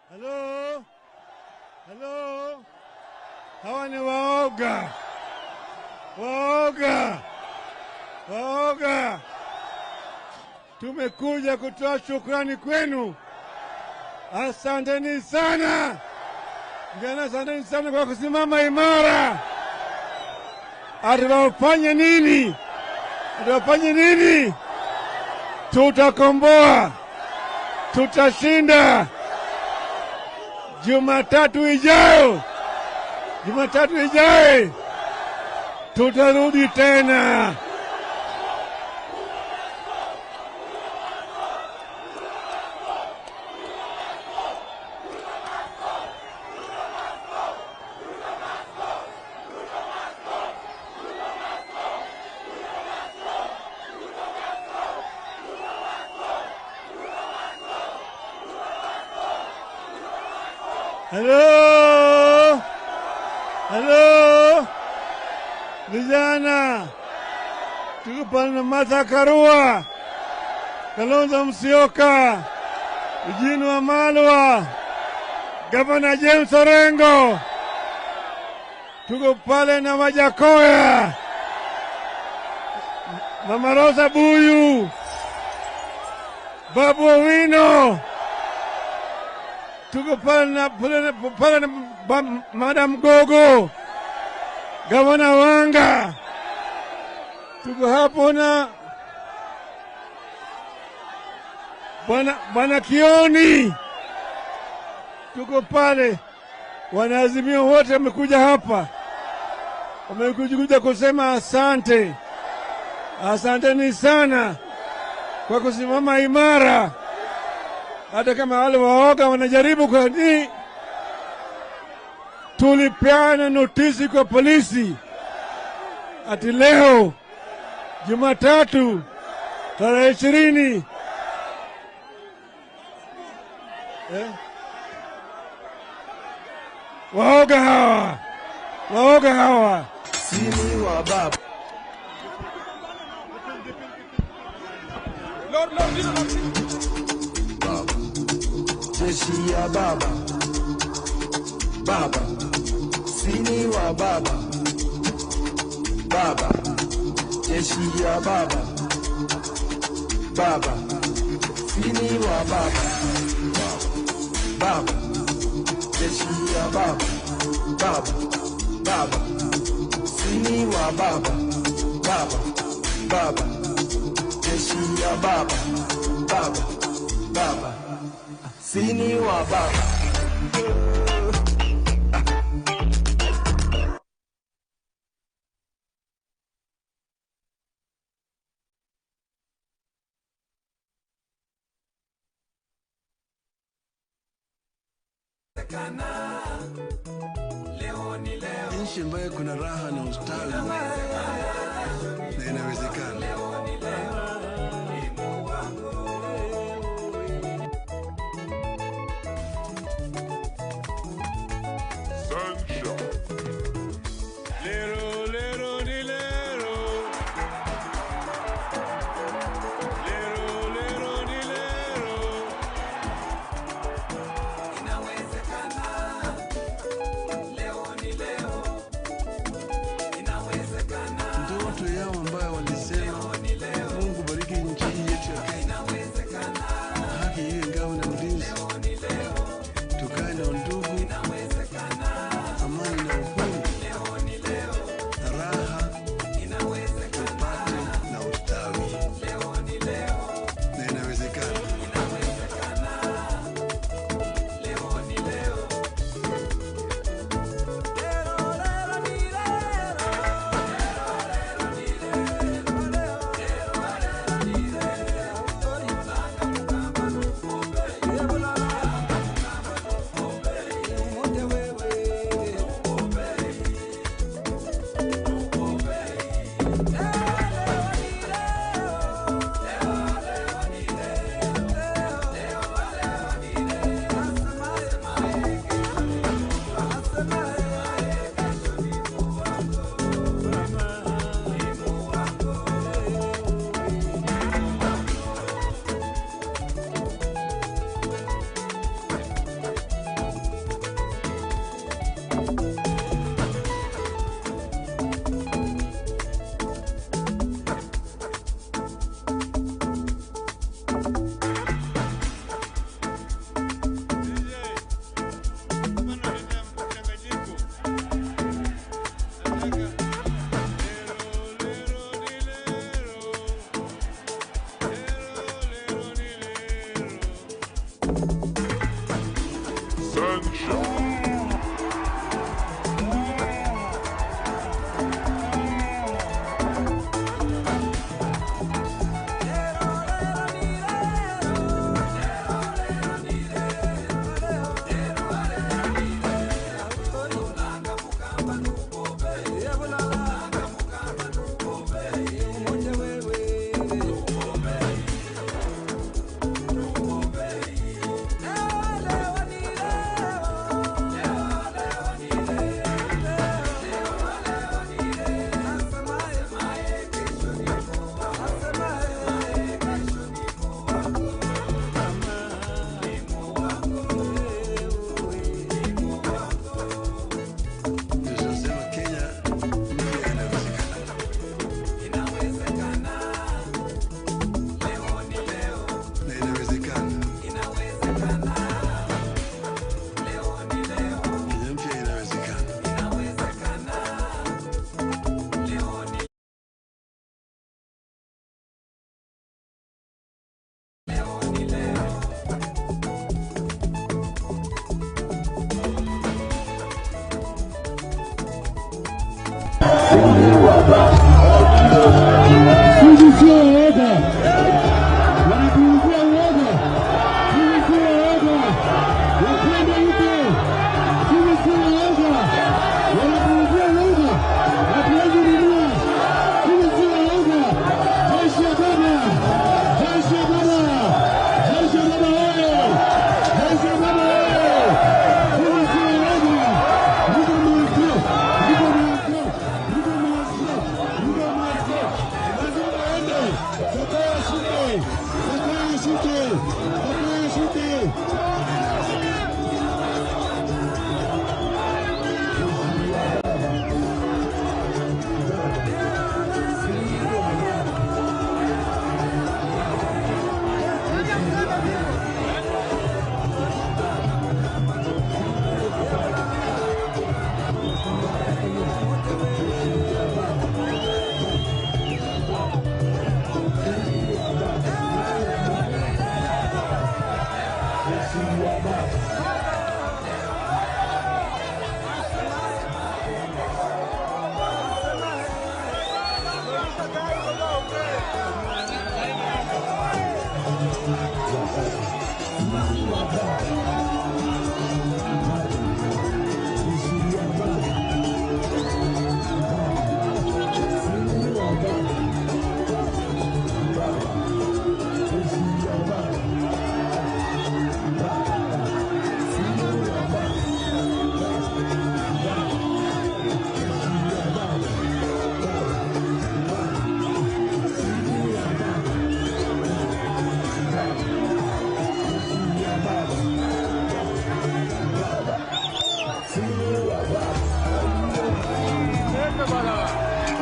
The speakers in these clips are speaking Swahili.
Hello? Hello? Hawa ni waoga. Waoga. Waoga. Tumekuja kutoa shukrani kwenu. Asanteni sana. Vijana, asanteni sana kwa kusimama imara. Atawafanya nini? Atawafanya nini? Tutakomboa. Tutashinda. Jumatatu ijayo Jumatatu ijaye tutarudi tena. Hello, hello, vijana, tuko pale na Martha Karua, Kalonzo Musyoka, Eugene Wamalwa, Governor James Orengo, tuko pale na Wajackoyah, Mama Rosa Buyu, Babu Owino, tuko pale na Madam Gogo, Gavana Wanga, tuko hapo na Bwana Kioni, tuko pale. Wanaazimio wote wamekuja hapa, wamekuja kusema asante, asanteni sana kwa kusimama imara. Hata kama wale waoga wanajaribu kwa nini, tulipeana notisi kwa polisi ati leo Jumatatu tarehe 20 waoga hawa, waoga hawa sini wa baba. Lord, Lord, baba, jeshi ya baba, baba, sini wa baba, baba, jeshi ya baba, baba, sini wa baba, baba, jeshi ya baba, baba, baba, sini wa baba, baba, baba, jeshi ya baba, baba, baba, sini wa baba. Nchi ambayo kuna raha na ustawi na inawezekana. Lero, lero, ni lero. Lero, lero, ni lero. Inawezekana. Leo ni leo. Inawezekana. Ndoto yao ambayo walisema Mungu bariki nchi hii yetu ya Kenya. Inawezekana. Haki iwe ngao na ulinzi. Leo ni leo. Tukae na undugu, Inawezekana. amani na upendo, Leo ni leo. raha Inawezekana. tupate na ustawi. Leo ni leo. Na inawezekana. Inawezekana. Leo ni leo. Lero, lero, ni lero. Lero, lero, ni lero. Lero, lero, ni lero. Banga mukamba nukombe. Banga mukamba nukombe. Umoja wewe. Nukombe. Nukombe. Leo ni leo. Leo, leo ni leo. Leo, leo ni leo. Asemaye kesho ni Mungu. Asemaye kesho ni Mungu wangu. Ni Mungu wangu. Ni Mungu wangu. Ndio watu wao ambao walisema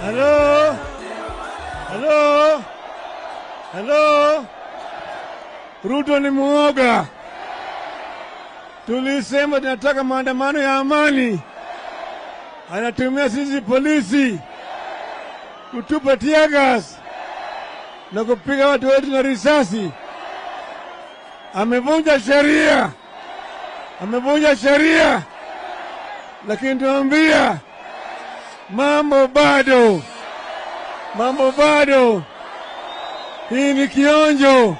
Hello? Hello? Hello? Ruto ni muoga. Tulisema tunataka maandamano ya amani. Anatumia sisi polisi kutupa tear gas na kupiga watu wetu na risasi. Amevunja sheria. Amevunja sheria. Lakini tunaambia mambo bado. Mambo bado. Hii ni kionjo.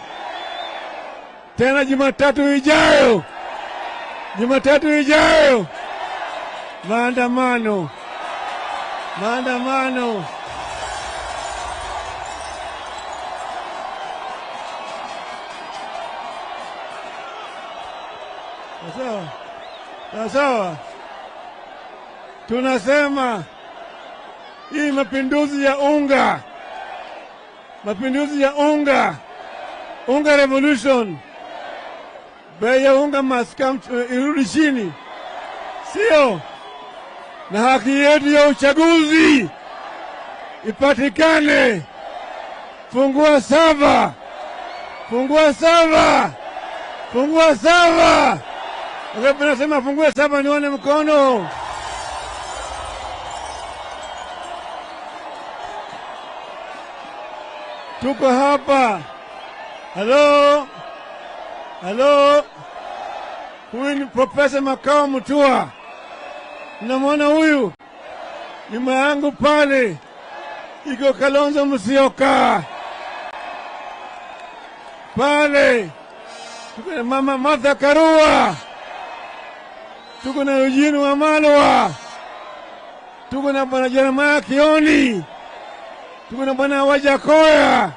Tena Jumatatu ijayo. Jumatatu ijayo. Maandamano. Maandamano. Sawa. Sawa. Tunasema hii mapinduzi ya unga. Mapinduzi ya unga. Unga revolution. Bei ya unga must come irudi chini. Sio? Na haki yetu ya uchaguzi ipatikane. Fungua saba. Fungua saba. Fungua saba. Wakati nasema fungua saba nione mkono. Tuko hapa. Hello? Hello? Huyu ni Profesa Makau Mutua. Mnamwona huyu? Nyuma yangu pale iko Kalonzo Musyoka. Pale tuko na Mama Martha Karua. Tuko na Eugene Wamalwa. Tuko na Bwana Jeremiah Kioni. Tuko na Bwana Wajakoya.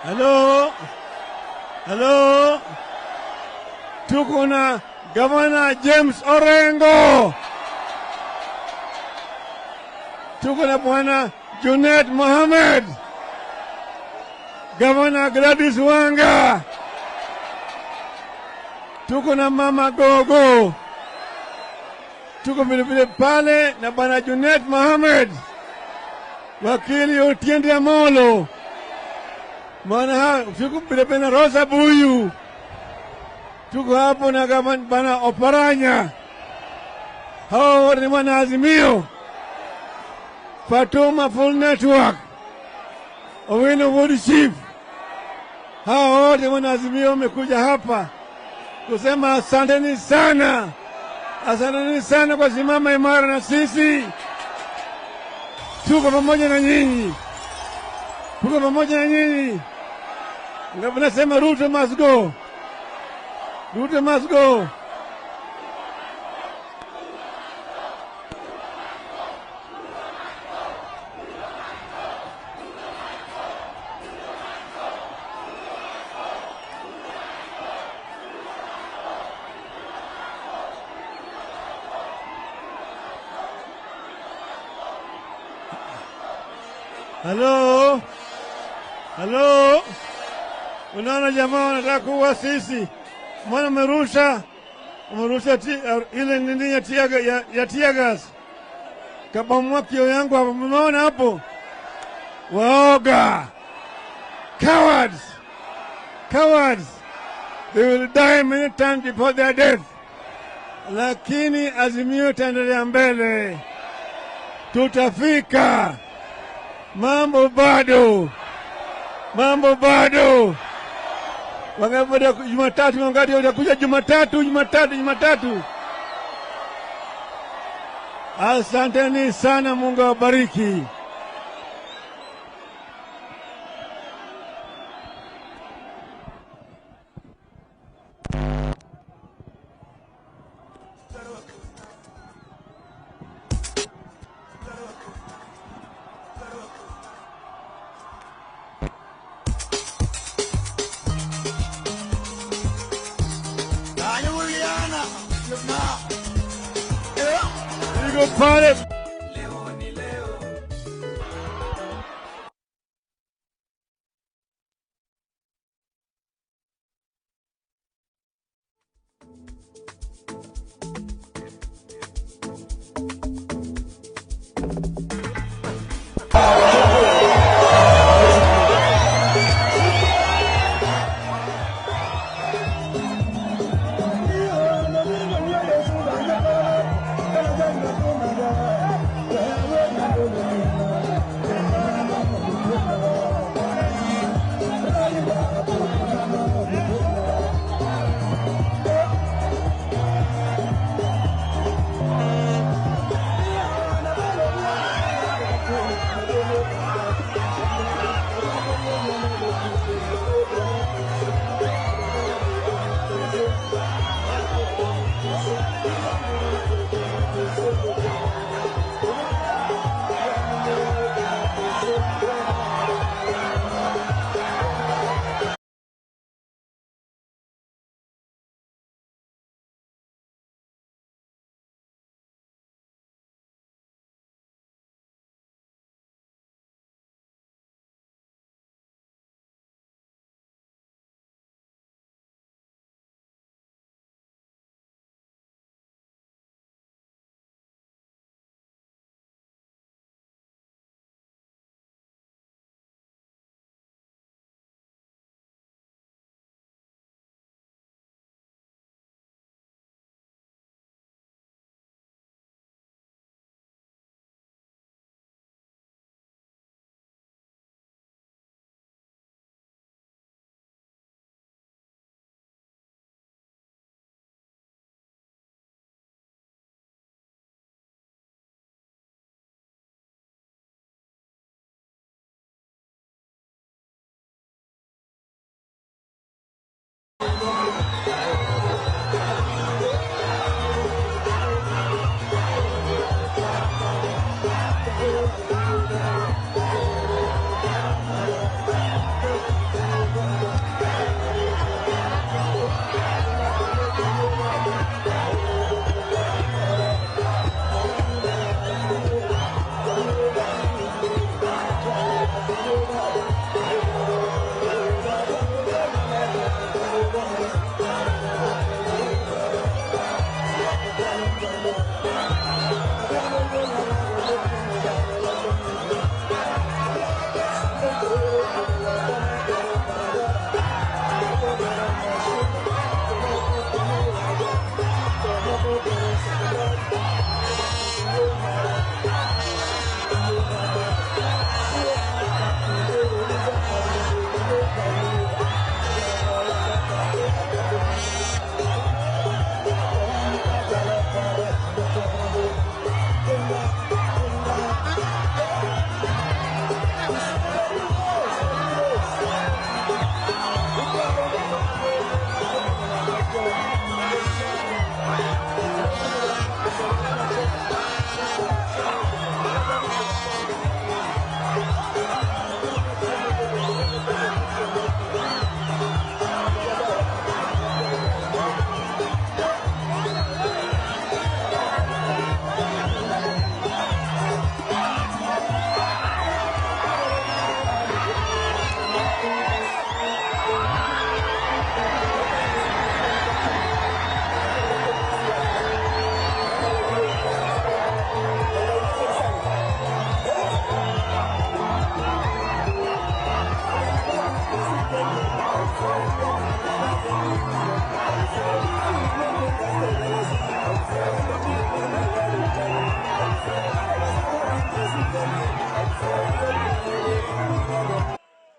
Hello? Hello? Tuko na Governor James Orengo. Tuko na Bwana Junet Mohamed. Governor Gladys Wanga. Tuko na Mama Gogo. Tuko vile vile pale na Bwana Junet Mohamed. Wakili Otiende Amolo. Maana tuko vile vile na Rosa Buyu. Tuko hapo na Bwana Oparanya. Hao ni wana Azimio. Fatuma Full Network. Owino Wood Chief. Hao wote wana Azimio wamekuja hapa kusema asanteni sana. Asanteni sana kwa simama imara na sisi. Tuko pamoja na nyinyi. Tuko pamoja na nyinyi. Ngapo nasema Ruto must go. Ruto must go. Hello? Hello? Unaona jamaa wanataka kuua sisi. Mwana umerusha ile nini ya tear gas. Kabomoa kio yangu hapo. Mmeona hapo? Waoga. Cowards. Cowards. They will die many times before their death. Lakini Azimio itaendelea mbele. Tutafika. Mambo bado. Mambo bado. Wangapi Jumatatu, wangapi watakuja Jumatatu, Jumatatu, Jumatatu. Asanteni sana, Mungu awabariki. Tuko pale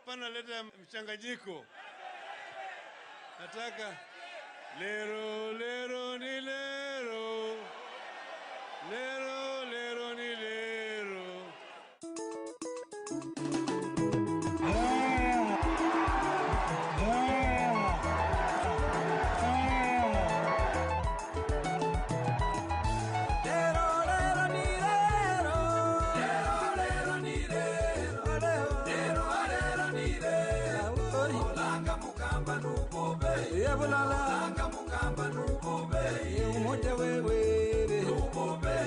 Panaleta mchanganyiko. Nataka lero lero ni lero. Lero lero ni lero. Lero lero ni lero. Lero lero ni lero. Lero lero ni lero. Olanga mukamba nubobe. Yebulala. Olanga mukamba nubobe. Umoja wewe. Nubobe.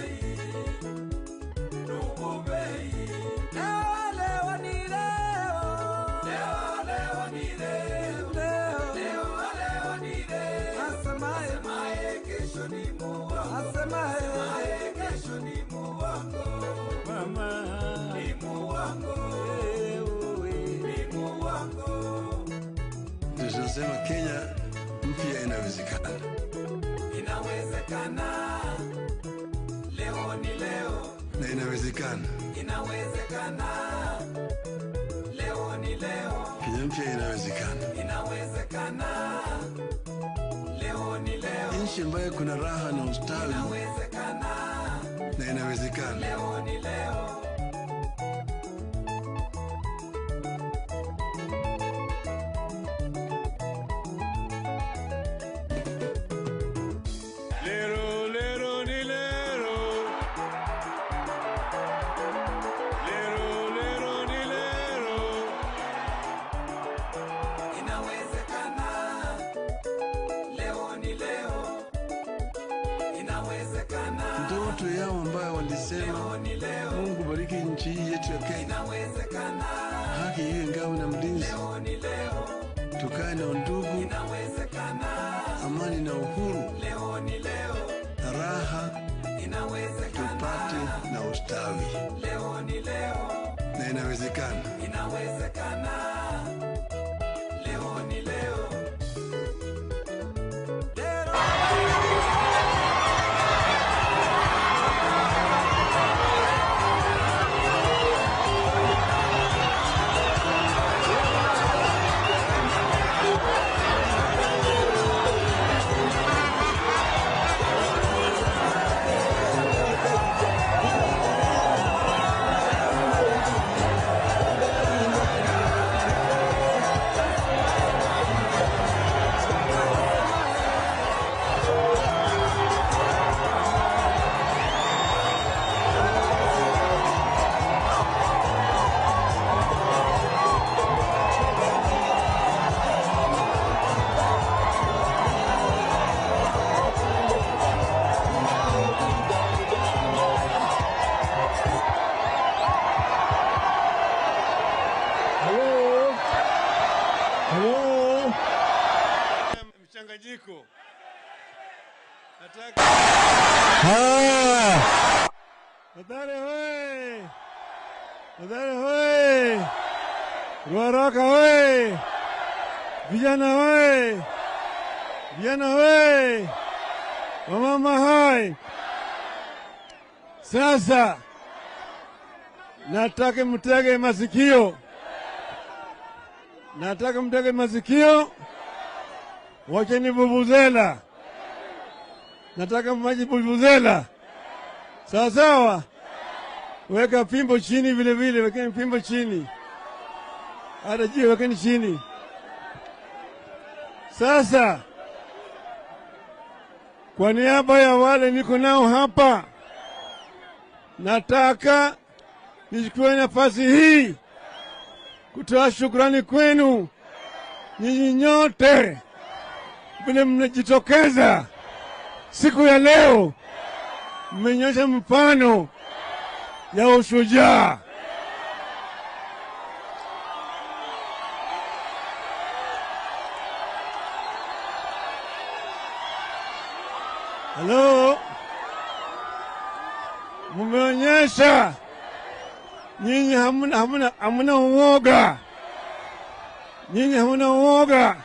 Tunasema Kenya mpya inawezekana. Inawezekana. Leo ni leo. Na inawezekana. Inawezekana. Leo ni leo. Kenya mpya inawezekana. Inawezekana. Leo ni leo. Nchi ambayo kuna raha na ustawi. Inawezekana. Na inawezekana. Leo ni leo. Lero, lero, ni lero. Lero, lero, ni lero. Inawezekana. Leo ni leo. Inawezekana. Ndoto yao ambayo walisema Leo ni leo. Mungu bariki nchi hii yetu ya Kenya. Inawezekana. Haki iwe ngao na mlinzi. Leo ni leo. Tukae na undugu, Inawezekana. amani na uhuru, Leo ni leo. na raha, Inawezekana. tupate na ustawi. Leo ni leo. Na inawezekana. Inawezekana. Leo ni leo. Lero. Hello? Hello? Mchanganyiko. Nataka Mathare hoye! Mathare hoye! Ruaraka hoye! Vijana hoye! Vijana hoye! Wamama hai! Sasa nataka mtege masikio. Nataka mtege masikio. Wacheni vuvuzela. Nataka maji vuvuzela. Sawa sawa. Weka fimbo chini vile vile, wekeni fimbo chini. Hata jiwe wekeni chini. Sasa kwa niaba ya wale niko nao hapa, nataka nichukue nafasi hii kutoa shukrani kwenu nyinyi nyote vile mnajitokeza siku ya leo. Mmeonyesha mfano ya ushujaa. Hello, mmeonyesha nyinyi hamna uoga. Nyinyi hamna uoga.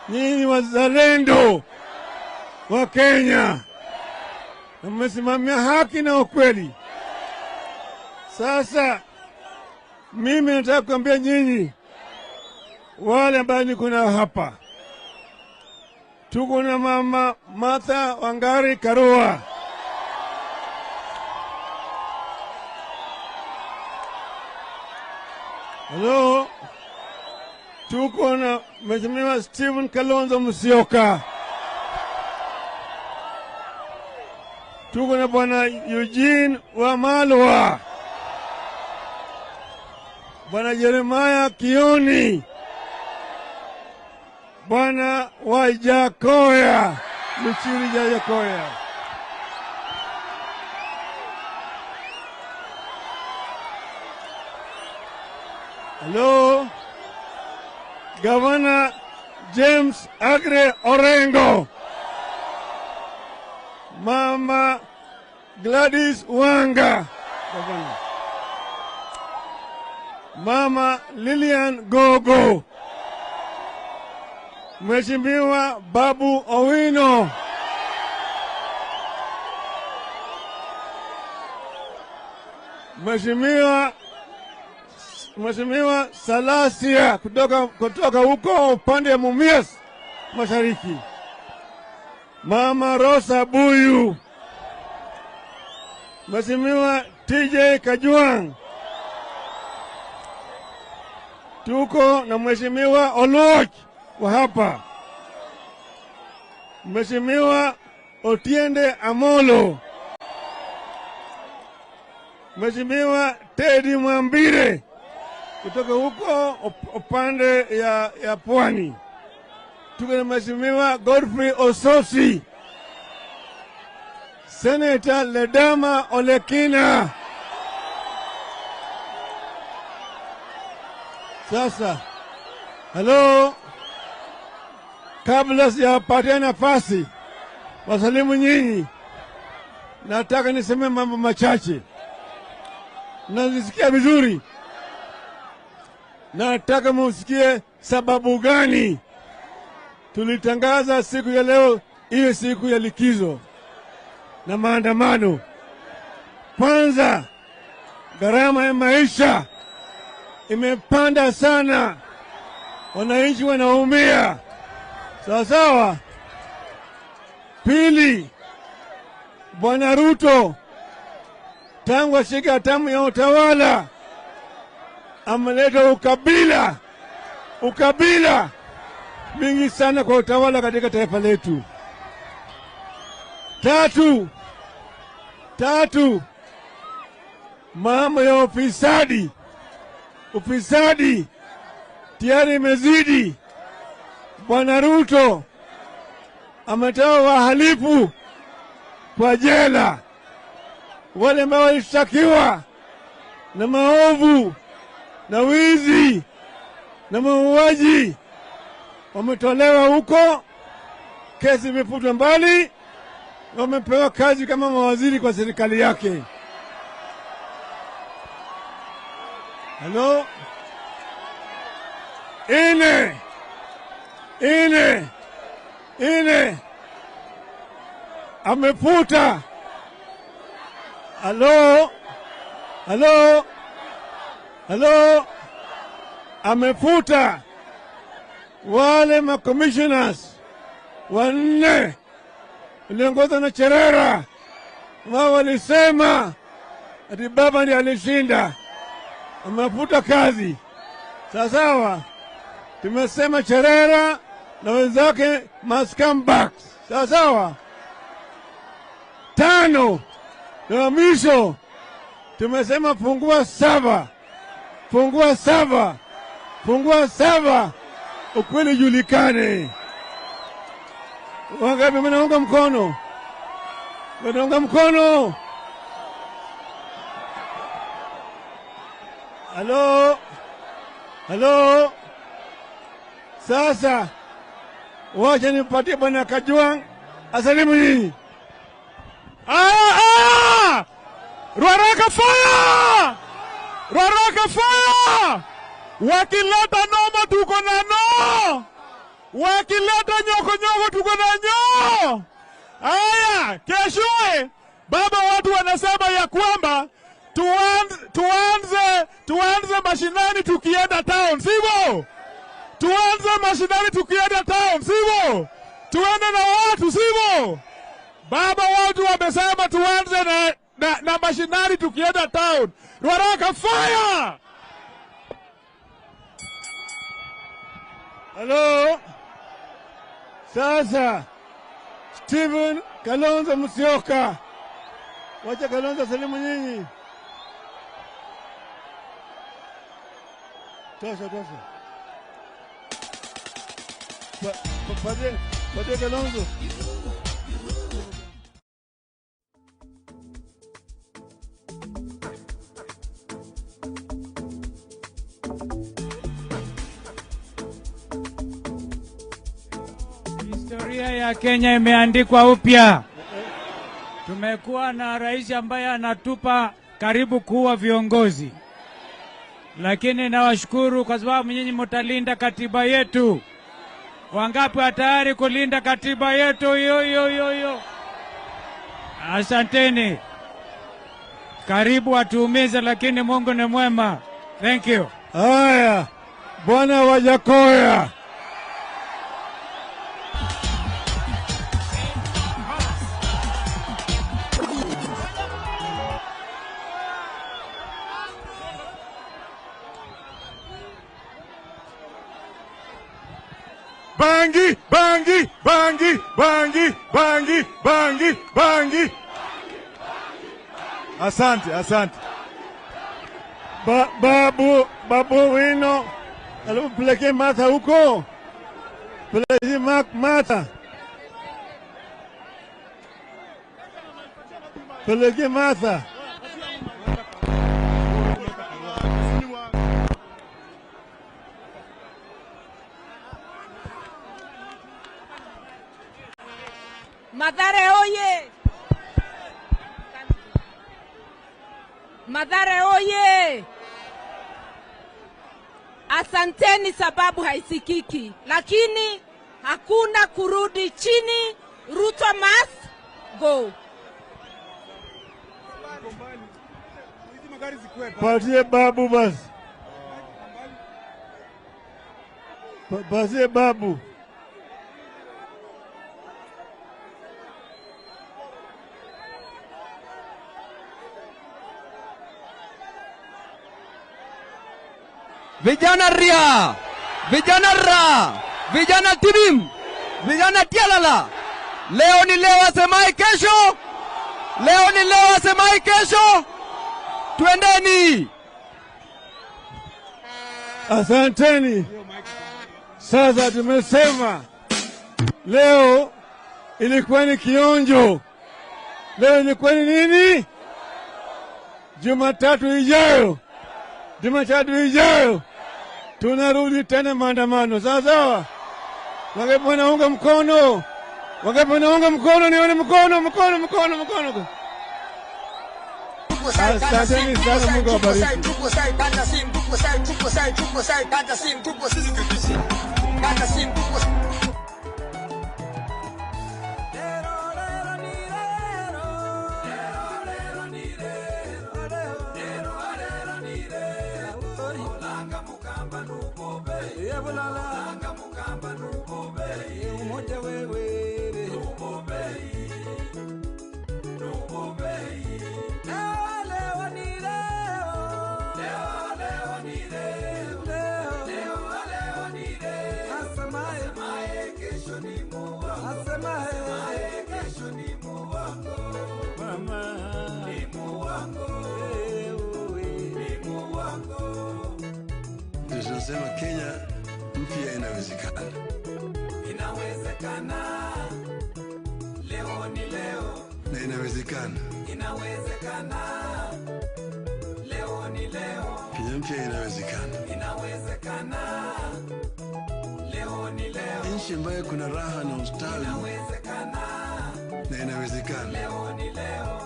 Nyinyi ni wazalendo wa Kenya. Na mmesimamia haki na ukweli. Sasa mimi nataka kuambia nyinyi wale ambao niko nao hapa, tuko na Mama Martha Wangari Karua. Hello, tuko na Mheshimiwa Stephen Kalonzo Musyoka. Tuko na Bwana Eugene Wamalwa, Bwana Jeremiah Kioni, Bwana Wajackoyah, Luchiri Wajackoyah. Hello, Governor James Agre Orengo, Mama Gladys Wanga, Governor, Mama Lillian Gogo, Mheshimiwa Babu Owino. Mheshimiwa Salasia kutoka huko upande wa Mumias Mashariki. Mama Rosa Buyu. Mheshimiwa TJ Kajwang. Tuko na Mheshimiwa Oluoch wa hapa. Mheshimiwa Otiende Amolo. Mheshimiwa Teddy Mwambire kutoka huko upande ya Pwani. Tuko na Mheshimiwa Godfrey Ososi. Senator Ledama Olekina. Sasa, hello, kabla sijapatia nafasi wasalimu nyinyi, nataka niseme mambo machache. Nasikia vizuri? Nataka musikie sababu gani tulitangaza siku ya leo iwe siku ya likizo na maandamano. Kwanza, gharama ya maisha imepanda sana, wananchi wanaumia. Sawa sawa. Pili, Bwana Ruto tangu ashike hatamu ya utawala ameleta ukabila mingi sana kwa utawala katika taifa letu. Tatu, mambo ya ufisadi tayari imezidi. Bwana Ruto ametoa wahalifu kwa jela, wale ambao walishtakiwa na maovu na wizi na mauaji wametolewa huko, kesi imefutwa mbali, wamepewa kazi kama mawaziri kwa serikali yake. Hello? Ine amefuta. Hello? Amefuta wale ma-commissioners wanne waliongozwa na Cherera, wao walisema ati baba ndiye alishinda. Amefuta kazi. Sawa, tumesema Cherera na wenzake must come back. Sawa. 5 na mwisho tumesema fungua 7, fungua 7, fungua 7, ukweli julikane. Wangapi mnaunga mkono? Mnaunga mkono? Halo? Halo? Sasa wacha nipatie Bwana Kajwang asalimu nyinyi. Ah! Ruaraka fire! Ruaraka fire! Wakileta noma tuko na no! Wakileta nyoko nyoko tuko na nyo! Aya, keshoe baba, watu wanasema ya kwamba tuanze mashinani tukienda town, sivyo? Tuanze mashinani tukienda town, sivyo? Tuende na watu, sivyo? Baba, watu wamesema tuanze na mashinani tukienda town. Ruaraka fire! Hello? Sasa Stephen Kalonzo Musyoka. Wacha Kalonzo salimu nyinyi. Tosha. Padre Kalonzo. Historia ya Kenya imeandikwa upya. Tumekuwa na rais ambaye anatupa karibu kuwa viongozi. Lakini nawashukuru kwa sababu nyinyi mtalinda katiba yetu. Wangapi wa tayari kulinda katiba yetu? Yo, yo, yo, yo. Asanteni. Karibu watuumize, lakini Mungu ni mwema. Thank you. Haya, Bwana Wajakoya. Bangi, bangi, bangi, bangi, bangi, bangi, bangi. Asante, asante. Babu Wino, alafu pelekee Martha huko. Pelekee Martha. Pelekee Martha. Mathare oye! Mathare oye! Asanteni, sababu haisikiki, lakini hakuna kurudi chini. Ruto must go. Patie babu basi. Patie babu. Vijana ria, vijana ra, vijana tibim, vijana tialala. Leo ni leo, asemai kesho. Leo ni leo, asemai kesho. Twendeni. Asanteni. Sasa tumesema leo ilikuwa ni kionjo. Leo ilikuwa ni nini? Jumatatu ijayo. Jumatatu ijayo tunarudi tena maandamano. Sawa sawa. Wangapi wanaunga mkono? Wangapi wanaunga mkono? Nione mkono, mkono, mkono, mkono. Asanteni sana, Mungu awabariki. Tunasema Kenya mpya inawezekana. Inawezekana. Leo ni leo. Na inawezekana. Inawezekana. Leo ni leo. Kenya mpya inawezekana. Inawezekana. Leo ni leo. Nchi ambayo kuna raha na ustawi. Inawezekana. Na inawezekana. Leo ni leo.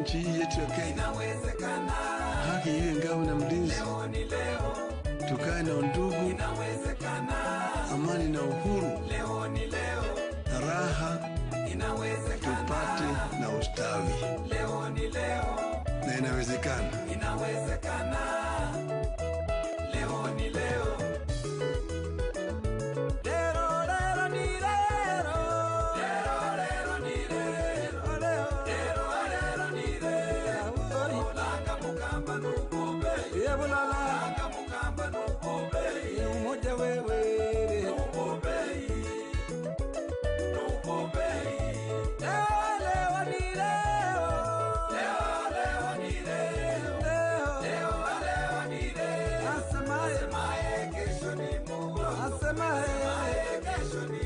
Nchi hii yetu ya Kenya, haki iwe ngao na mlinzi, tukae na undugu, amani na uhuru, na raha, tupate na ustawi. Na inawezekana. Asemaye kesho ni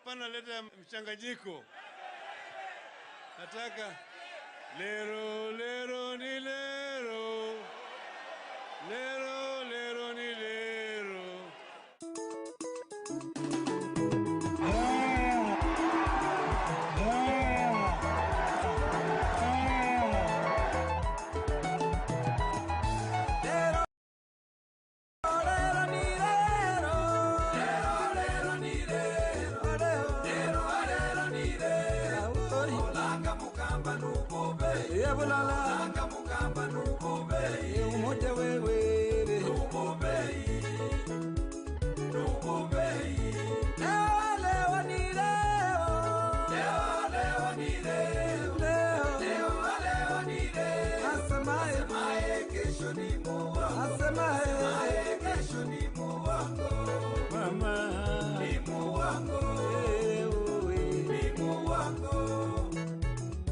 Pana leta mchanganyiko. Nataka lero lero ni lero. Lero lero ni lero.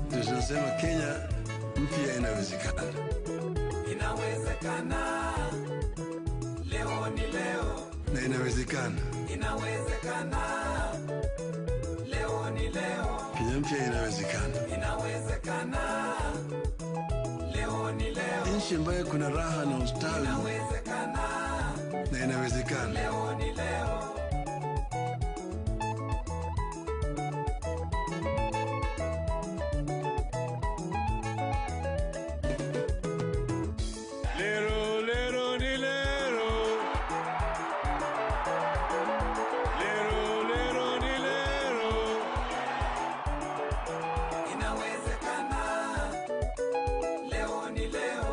Tunasema Kenya mpya inawezekana. Inawezekana. Leo ni leo. Na inawezekana. Inawezekana. Leo ni leo. Kenya mpya inawezekana. Inawezekana. Leo ni leo. Nchi ambayo kuna raha na ustawi. Inawezekana. Na inawezekana. Leo ni leo. Lero lero ni lero. Lero lero ni lero. Inawezekana. Leo ni leo.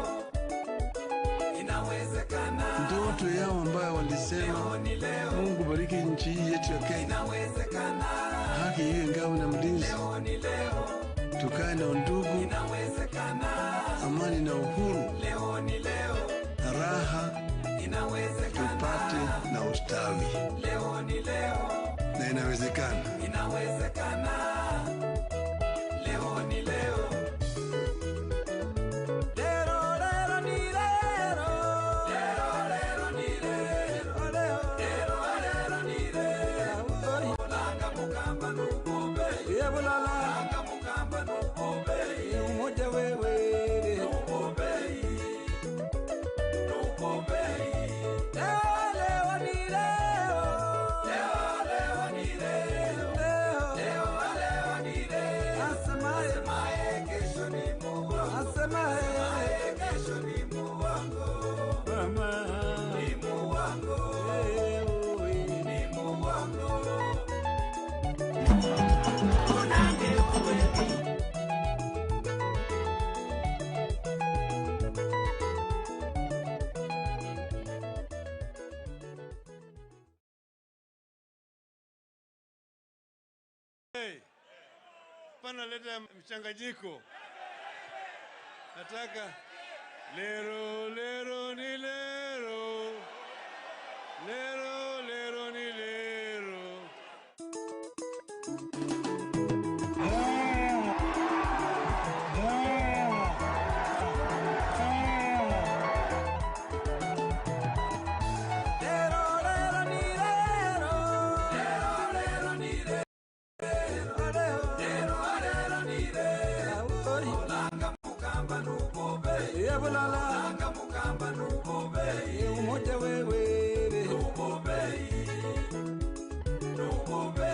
Inawezekana. Ndoto yao ambayo walisema Mungu bariki nchi hii yetu ya Kenya. Inawezekana. Haki iwe ngao na mlinzi. Leo ni leo. Tukae na undugu. Inawezekana. Amani na uhuru. Leo ni leo. Raha Inawezekana. tupate na ustawi. Leo ni leo. Na inawezekana. Inawezekana. Leo ni leo. Lero lero ni lero. Lero lero ni lero. Lero lero ni lero. Olanga mukamba nubobe. Yebulala. Olanga mukamba nubobe. Umoja wewe. Nubobe. Nubobe. Leo ni leo. Leo leo ni leo. Leo leo ni leo. Asemaye kesho ni muongo. Asemaye kesho ni muongo. Ni muongo. Ni muongo. Hey, pana leta mchanganyiko. Nataka lero lero ni lero. Lero lero ni lero. Lero lero ni lero. Lero lero ni lero. Lero lero ni lero. Olanga mukamba nubobe. Yebulala. Olanga mukamba nubobe. Umoja wewe. Nubobe. Nubobe.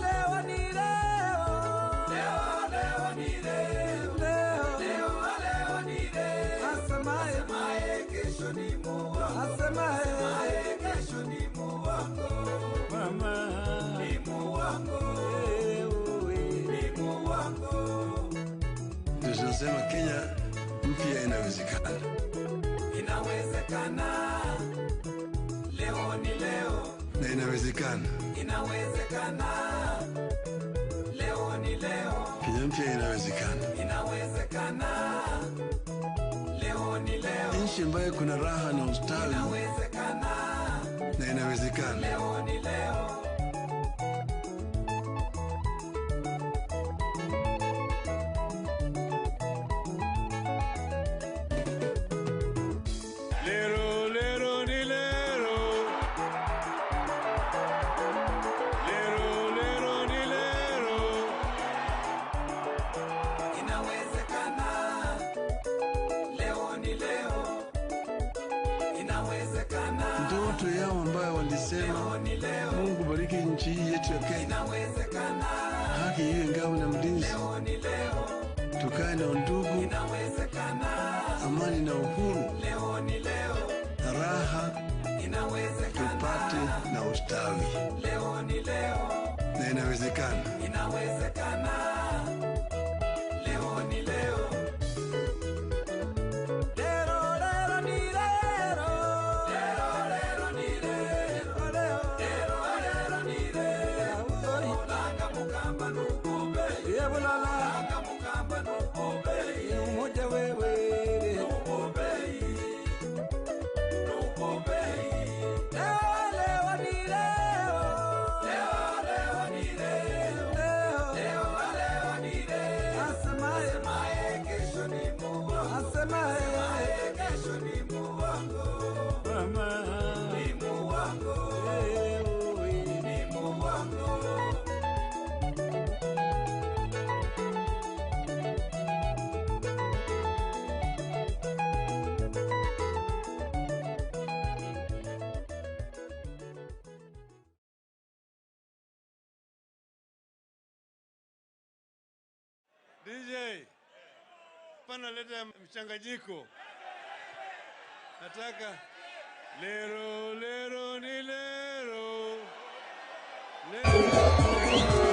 Leo ni leo. Leo leo ni leo. Leo leo ni leo. Asemaye kesho ni muongo. Asemaye kesho ni muongo. Ni muongo. Ni muongo. Tunasema Kenya mpya inawezekana. Inawezekana. Leo ni leo. Na inawezekana. Inawezekana. Leo ni leo. Kenya mpya inawezekana. Inawezekana. Leo ni leo. Nchi ambayo kuna raha na ustawi. Inawezekana. Na inawezekana. Leo ni leo. Lero lero ni lero. Lero Ndoto yao ambayo walisema, Mungu bariki nchi hii yetu ya Kenya, haki iwe ngao na mlinzi, tukae na undugu, amani na uhuru, raha tupate na ustawi. Na inawezekana. Inawezekana. Leo ni leo. Lero, lero ni lero. Lero, lero ni lero. Lero, lero ni lero. Olanga mukamba nukube. Yebulala. Olanga mukamba nukube. Umoja wewe. Nukube. Nukube. Leo, leo ni leo. Leo, leo ni leo. Leo, leo ni leo. Asemaye kesho ni muongo. Asemaye kesho ni muongo. Ni muongo. Ni muongo. DJ, pana leta mchanganyiko. Nataka lero lero ni lero. Lero.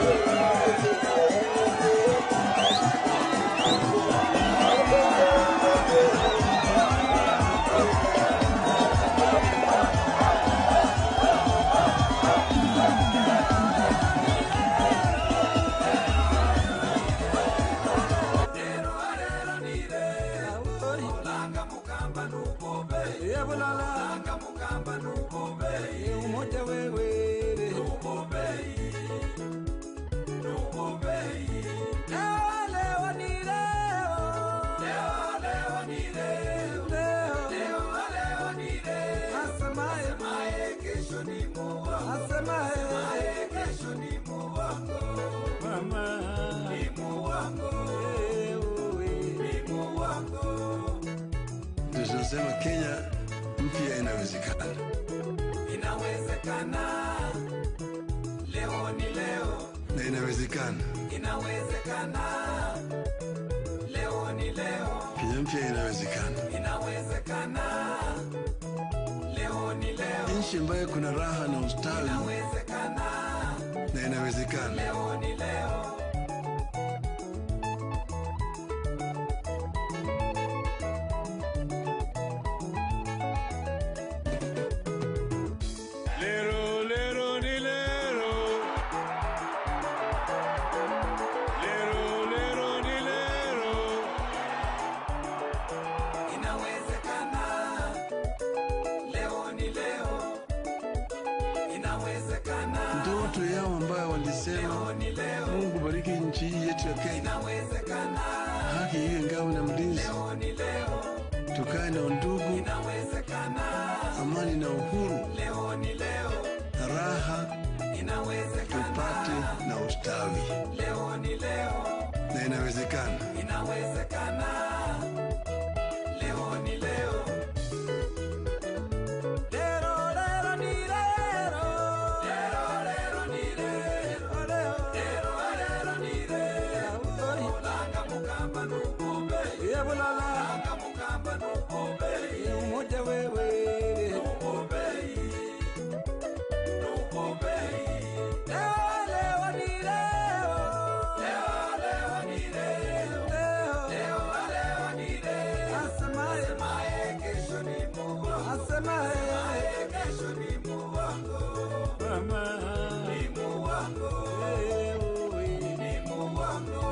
Lero, lero ni lero. Olanga mukamba nukube. Yebulala. Olanga mukamba nukube. Umoja wewe. Nukube. Nukube. Leo, leo ni leo. Leo, leo ni leo. Leo, leo ni leo. Asemaye kesho ni muongo. Asemaye kesho ni muongo. Ni muongo. Ni muongo. Ndio tunasema Kenya mpya inawezekana. Inawezekana. Leo ni leo. Na inawezekana. Inawezekana. Leo ni leo. Kenya mpya inawezekana. Inawezekana. Leo ni leo. Nchi ambayo kuna raha na ustawi. Inawezekana. Na inawezekana. Leo ni leo. Lero, lero ni lero. Lero, lero ni lero. Inawezekana. Leo ni leo. Inawezekana. Ndoto yao ambayo walisema, Mungu bariki nchi hii yetu ya Kenya, Inawezekana. haki iwe ngao na mlinzi, Leo ni leo. tukae na undugu, Inawezekana. amani na uhuru, Leo ni leo. raha Inawezekana. tupate na ustawi. Leo ni leo. Na inawezekana. Inawezekana. Leo ni leo. Lero, lero ni lero. Lero, lero ni lero. Lero, lero ni lero. Olanga mukamba nukube. Yebulala. Olanga mukamba nukube. Umoja wewe. Nukube. Nukube. Leo, leo ni leo. Leo, leo ni leo. Leo, leo ni leo. Asemaye kesho ni muongo. Asemaye kesho ni muongo. Ni muongo. Ni muongo.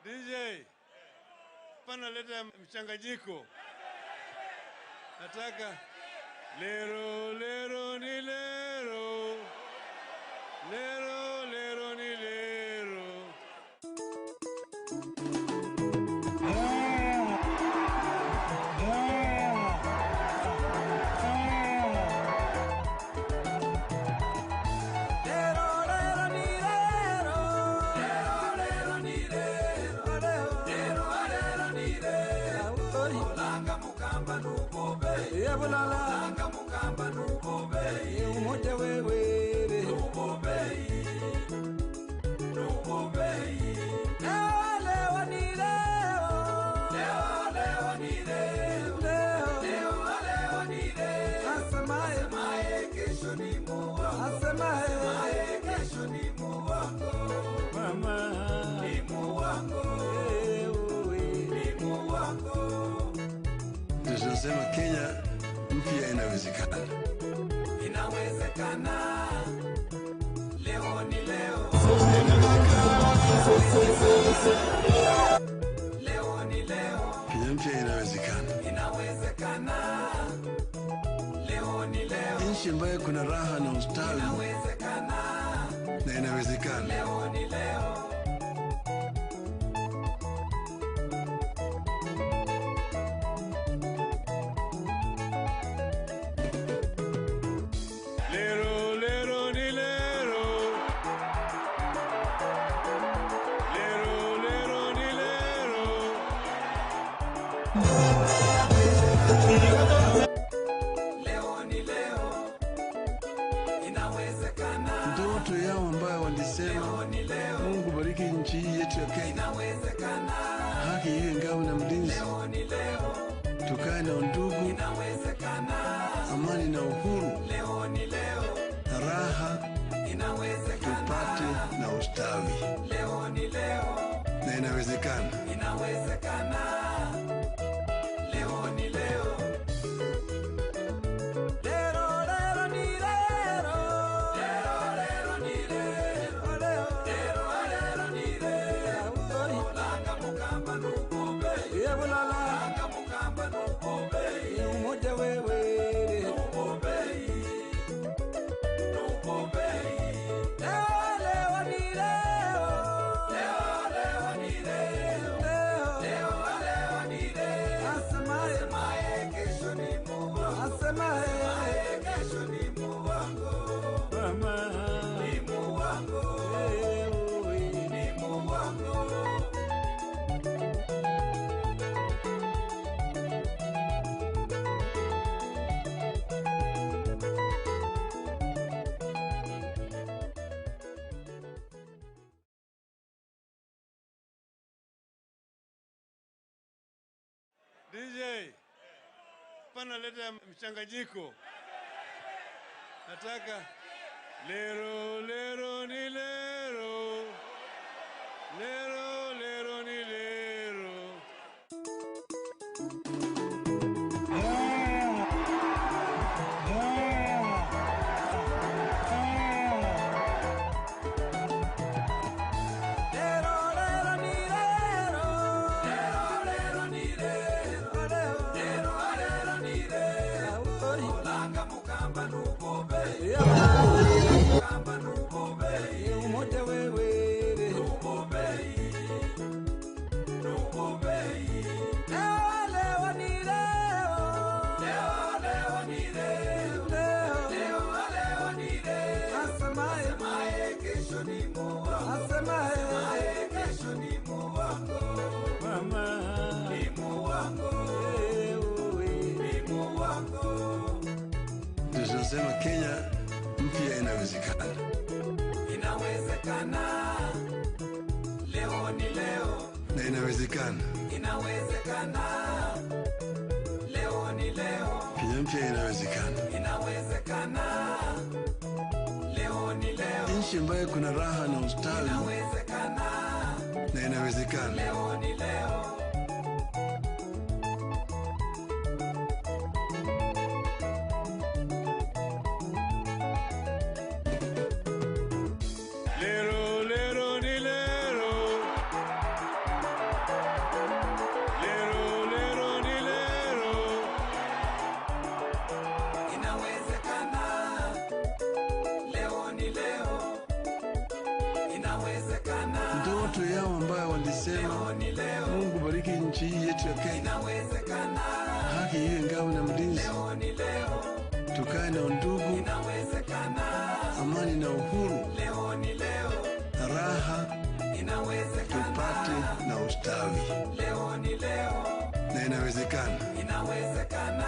DJ, pana leta mchanganyiko. Nataka lero lero ni lero. Lero lero ni lero. Olanga mukamba nubobei, umoja wewe nubobei, nubobei. Leo ni leo, leo leo ni leo, leo leo ni leo. Asemaye kesho ni muongo, asemaye kesho ni muongo, mama ni muongo, ni muongo. Ndio tunasema Kenya mpya inawezekana. Inawezekana, leo ni leo. Leo ni leo. Kenya mpya inawezekana. Inawezekana, leo ni leo. Nchi ambayo kuna raha na ustawi. Inawezekana, na inawezekana. Leo ni leo. Lero, lero, ni lero. Lero, lero, ni lero. Leo ni leo. Inawezekana. Ndoto yao ambayo walisema, Mungu bariki nchi hii yetu ya Kenya. Inawezekana. Haki iwe ngao na mlinzi. Leo ni leo. Tukae na undugu. Inawezekana. Amani na uhuru. Leo ni leo. Raha. Inawezekana. Tupate na ustawi. Leo ni leo. Na inawezekana. Inawezekana. Leo ni leo. Lero, lero ni lero. Lero, lero ni lero. Lero, lero ni lero. Olanga mukamba nubobei. Olanga mukamba nubobei. Umoja wewe. Nubobei. Nubobei. Leo, leo ni leo. Leo, leo ni leo. Leo, leo ni leo. Asemaye kesho ni muongo. Asemaye kesho ni muongo. Mama ni muongo. Ni muongo. DJ, pana leta mchanganyiko. Nataka lero lero ni lero. Lero lero ni lero. Lero, lero ni lero. Lero, lero ni lero. Lero, lero ni lero. Olanga mukamba nubobei. Mukamba nubobei. Umoja wewe. Nubobei. Nubobei. Leo, leo ni leo. Leo, leo ni leo. Leo, leo ni leo. Asemaye kesho ni muongo. Asemaye kesho ni muongo. Mama ni muongo. Ni muongo. Ndio tunasema Kenya mpya inawezekana. Inawezekana. Leo ni leo. Na inawezekana. Inawezekana. Leo ni leo. Kenya mpya inawezekana. Inawezekana. Leo ni leo. Nchi ambayo kuna raha na ustawi. Inawezekana. Na inawezekana. Leo ni leo. Lero, lero ni lero. Lero, lero ni lero. Inawezekana. Leo ni leo. Inawezekana. Ndoto yao ambayo walisema, Mungu bariki nchi hii yetu ya Kenya. Inawezekana. Haki iwe ngao na mlinzi. Leo ni leo. Tukae na undugu. Inawezekana. Amani na uhuru. Leo ni leo. Raha. Inawezekana. Tupate na ustawi. Leo ni leo. Na inawezekana. Inawezekana.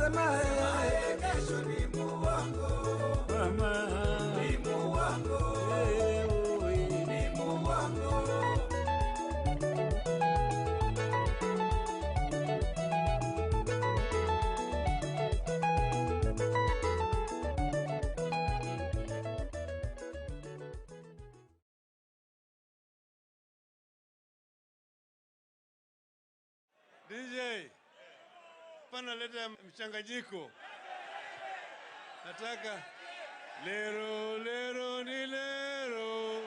Asemaye kesho ni muongo. Mama ni muongo. Ni muongo. DJ, pana leta mchanganyiko. Nataka lero lero ni lero.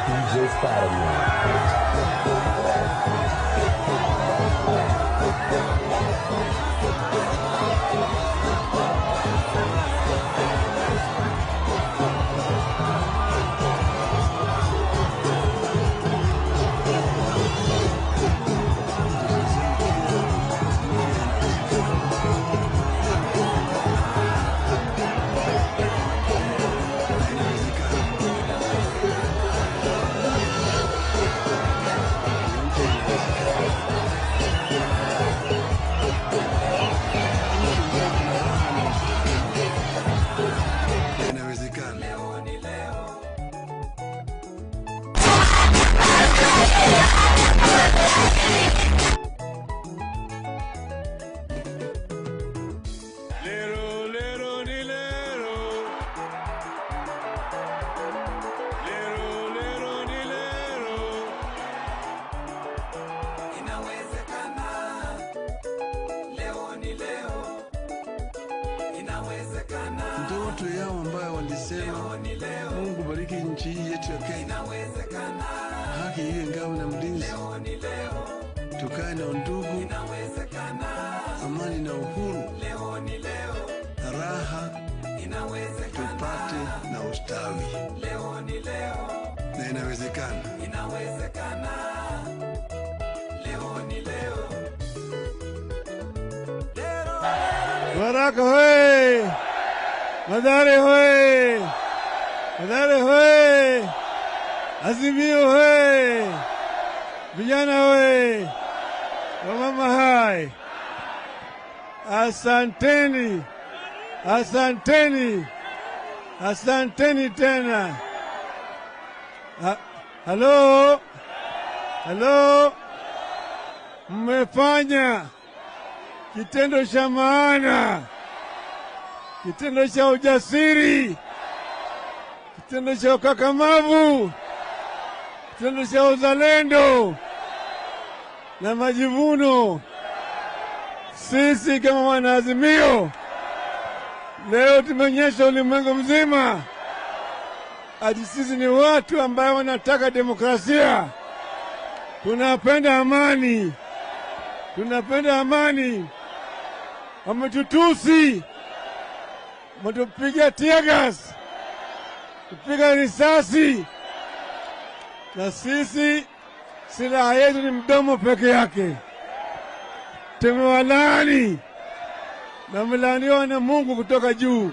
DJ Spider-Man. Inawezekana. Lero lero ni lero. Lero lero ni lero. Inawezekana. Leo ni leo. Inawezekana. Ndoto yao ambayo walisema Mungu bariki nchi hii yetu ya Kenya, Inawezekana. haki iwe ngao na mlinzi, Leo ni leo. tukae na undugu, Inawezekana. amani na uhuru, Leo ni leo. raha Inawezekana. tupate na ustawi, Leo ni leo. na inawezekana. Inawezekana. Leo ni leo. Baraka hoye! Mathare hoye! Mathare hoye! Azimio hoye! Vijana hoye! Wamama hai! Asanteni, asanteni, asanteni tena. Halo, halo, mmefanya kitendo cha maana, kitendo cha ujasiri, kitendo cha ukakamavu, kitendo cha uzalendo na majivuno. Sisi kama wanaazimio leo tumeonyesha ulimwengu mzima ati sisi ni watu ambao wanataka demokrasia, tunapenda amani, tunapenda amani. Wametutusi, wametupiga tear gas, kupiga risasi, na sisi silaha yetu ni mdomo peke yake. Tumewalaani na wamelaaniwa na Mungu kutoka juu.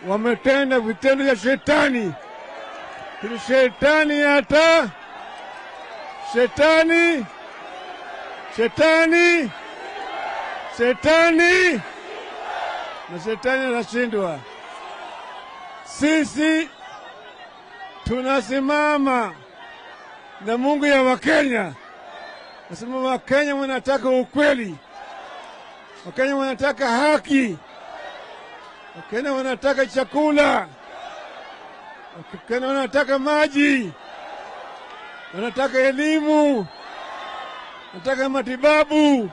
Wametenda vitendo vya shetani. Kile shetani hata shetani shetani shetani na shetani anashindwa. Sisi tunasimama na Mungu ya Wakenya. Nasema Wakenya wanataka ukweli, Wakenya wanataka haki, Wakenya wanataka chakula, Wakenya wanataka maji, wanataka elimu, wanataka matibabu,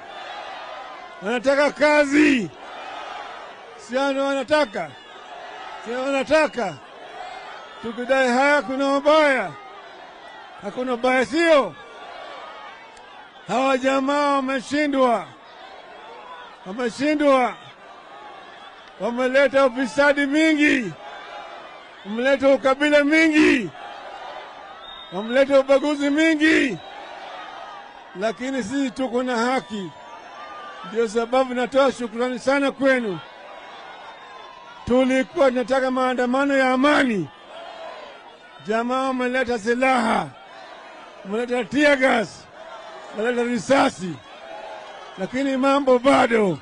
wanataka kazi. Sio wanataka, sio wanataka. Tukidai haya kuna ubaya, hakuna ubaya, sio? Hawa jamaa wameshindwa, wameshindwa, wameleta ufisadi mingi, wameleta ukabila mingi, wameleta ubaguzi mingi, lakini sisi tuko na haki. Ndio sababu natoa shukrani sana kwenu. Tulikuwa tunataka maandamano ya amani, jamaa wameleta silaha, wameleta tear gas, wameleta risasi, lakini mambo bado,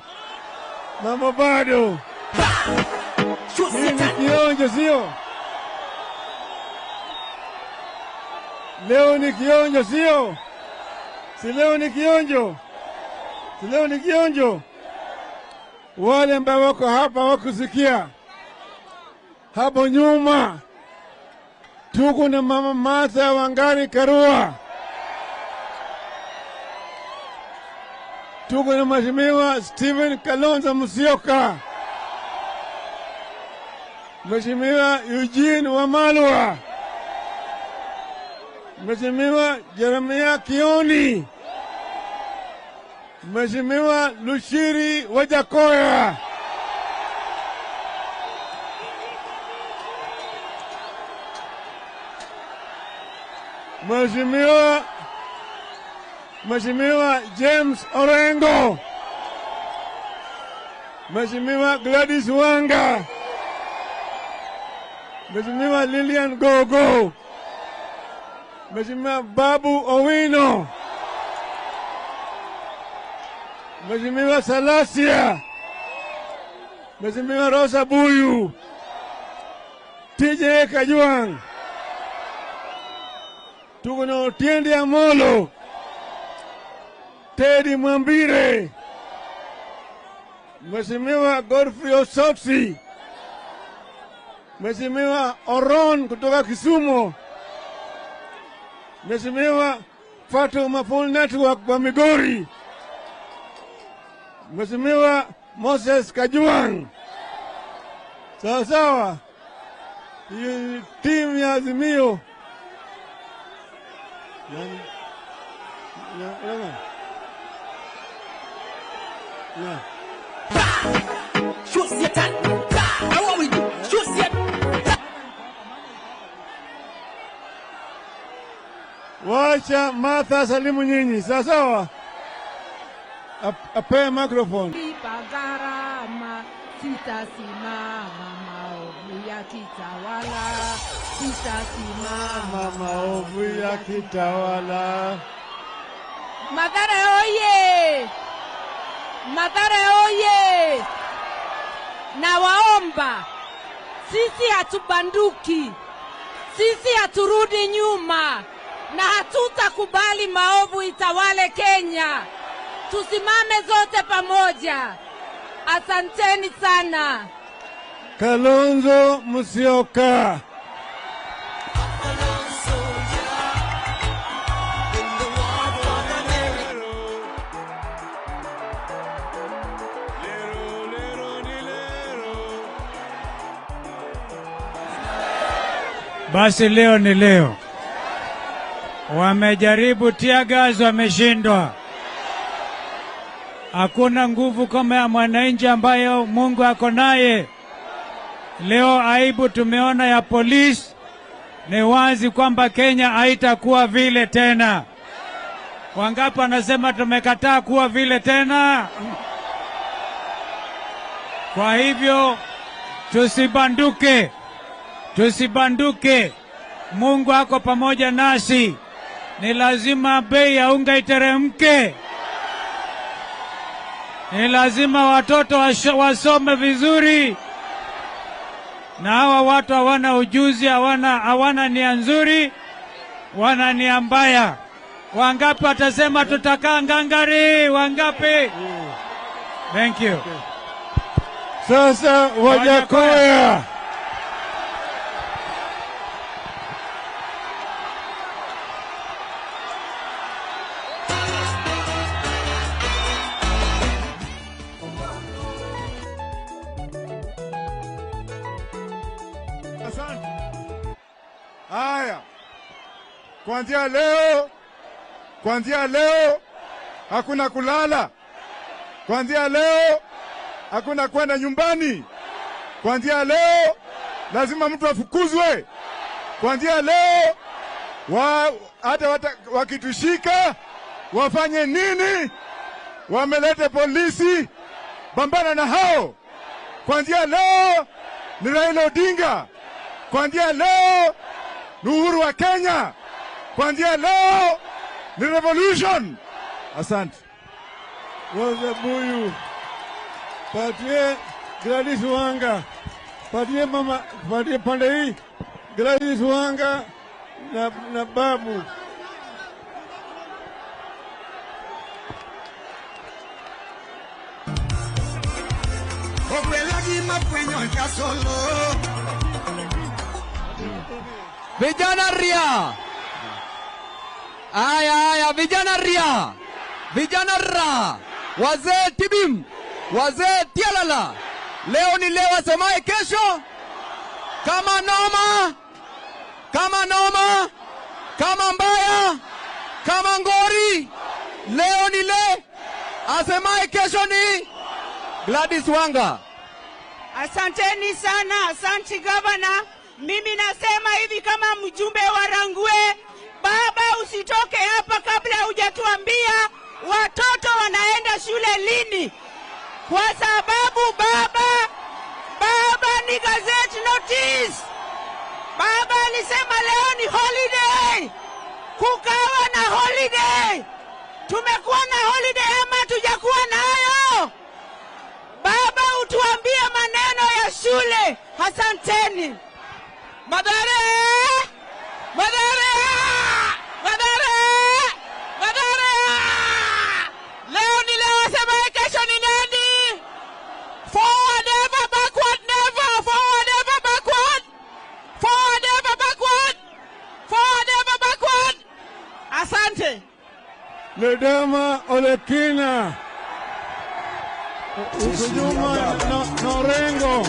mambo bado. Hii ni kionjo, sio? Leo ni kionjo, sio? Si leo ni kionjo? Si leo ni kionjo? Wale ambao wako hapa wakusikia hapo nyuma, tuko na Mama Martha Wangari Karua, tuko na Mheshimiwa Stephen Kalonzo Musyoka, Mheshimiwa Eugene Wamalwa, Mheshimiwa Jeremiah Kioni, Mheshimiwa Lushiri Wajakoya. Mheshimiwa James Orengo, Mheshimiwa Gladys Wanga, Mheshimiwa Lilian Gogo, Mheshimiwa Babu Owino, Mheshimiwa Salasia, Mheshimiwa Rosa Buyu, TJ Kajwang, tuko na Otiende Amolo, Teddy Mwambire, Mheshimiwa Godfrey Osotsi, Mheshimiwa Oron kutoka Kisumu, Mheshimiwa Fatuma Full Network wa Migori, Mheshimiwa Moses Kajwang. Sawa sawa, hiyo timu ya Azimio. Nani? Na, na. Shoot Satan. How are we do? Shoot Satan. Wacha Martha salimu nyinyi. Sawa sawa. Apewe microphone. Lipa gharama, sitasimama maovu yakitawala, sitasimama maovu yakitawala. Mathare oye! Mathare oye! Nawaomba, sisi hatubanduki, sisi haturudi nyuma, na hatutakubali maovu itawale Kenya. Tusimame zote pamoja. Asanteni sana. Kalonzo Musyoka. Basi leo ni leo. Wamejaribu tear gas, wameshindwa. Hakuna nguvu kama ya mwananchi ambayo Mungu ako naye. Leo aibu tumeona ya polisi, ni wazi kwamba Kenya haitakuwa vile tena. Wangapi wanasema tumekataa kuwa vile tena? Kwa hivyo tusibanduke, tusibanduke. Mungu ako pamoja nasi. Ni lazima bei ya unga iteremke. Ni lazima watoto wasome vizuri. Na hawa watu hawana ujuzi, hawana nia nzuri, wana nia mbaya. Wangapi watasema tutakaa ngangari? Wangapi? Thank you. Sasa Wajakoya. Asante. Haya, kuanzia leo hakuna kulala. Kuanzia leo hakuna kwenda nyumbani. Kuanzia leo lazima mtu afukuzwe. Kuanzia leo hata wakitushika wafanye nini? Wamelete polisi, pambana na hao. Kuanzia leo ni Raila Odinga. Kuanzia leo ni uhuru wa Kenya. Kuanzia leo ni revolution. Asante. Rose Buyu, patie Gladys Wanga, patie mama, patie pande hii Gladys Wanga na babu. Vijana ria. Aya aya, vijana ria. Vijana ra. Wazee tibim. Wazee tialala. Leo ni leo, asemaye kesho. Kama noma, kama noma, kama mbaya, kama ngori. Leo ni leo, asemaye kesho ni Gladys Wanga. Asanteni sana, asante gavana. Mimi nasema hivi kama mjumbe wa Rangwe, baba usitoke hapa kabla hujatuambia watoto wanaenda shule lini. Kwa sababu baba ni gazette notice. Baba alisema leo ni holiday. Kukawa na holiday. Tumekuwa na holiday ama hatujakuwa nayo? Baba utuambie maneno ya shule. Asanteni. Madare! Madare! Madare! Madare! Leo ni leo, sema kesho ni nani? Forward ever, backward never. Forward ever, backward. Forward ever, backward. Forward ever, backward. Asante. Ledama Olekina. Ukujuma na Orengo.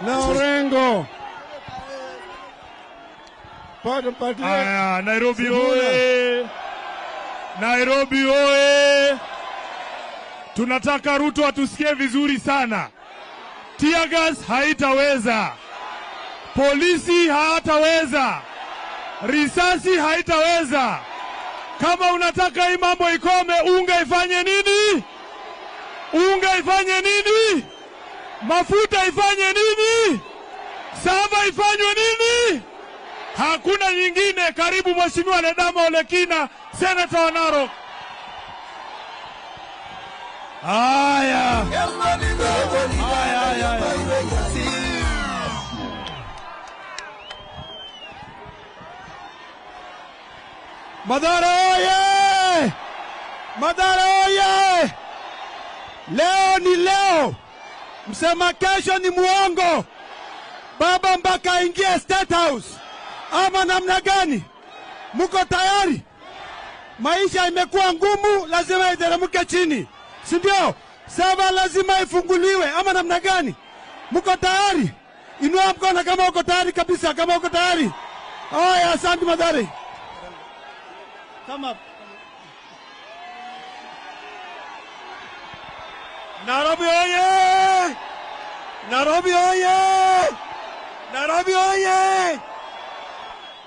Na Orengo. Aya, Nairobi oye! Nairobi oye! Tunataka Ruto atusikie vizuri sana. Tear gas haitaweza. Polisi hawataweza. Risasi haitaweza. Kama unataka hii mambo ikome, unga ifanye nini? Unga ifanye nini? Mafuta ifanye nini? Sava ifanywe nini? Hakuna nyingine. Karibu Mheshimiwa Ledama Olekina, Senator wa Narok. Haya. Haya, haya. Madara oye! Madara oye! Leo ni leo. Msema kesho ni muongo. Baba mpaka aingie State House. Ama namna gani? Muko tayari? Maisha imekuwa ngumu, lazima iteremke chini, si ndio? Sava lazima ifunguliwe, ama namna gani? Muko tayari? Inua mkono kama uko tayari kabisa, kama uko tayari. Haya, asante Madare. Kama Nairobi oye! Nairobi oye! Nairobi oye!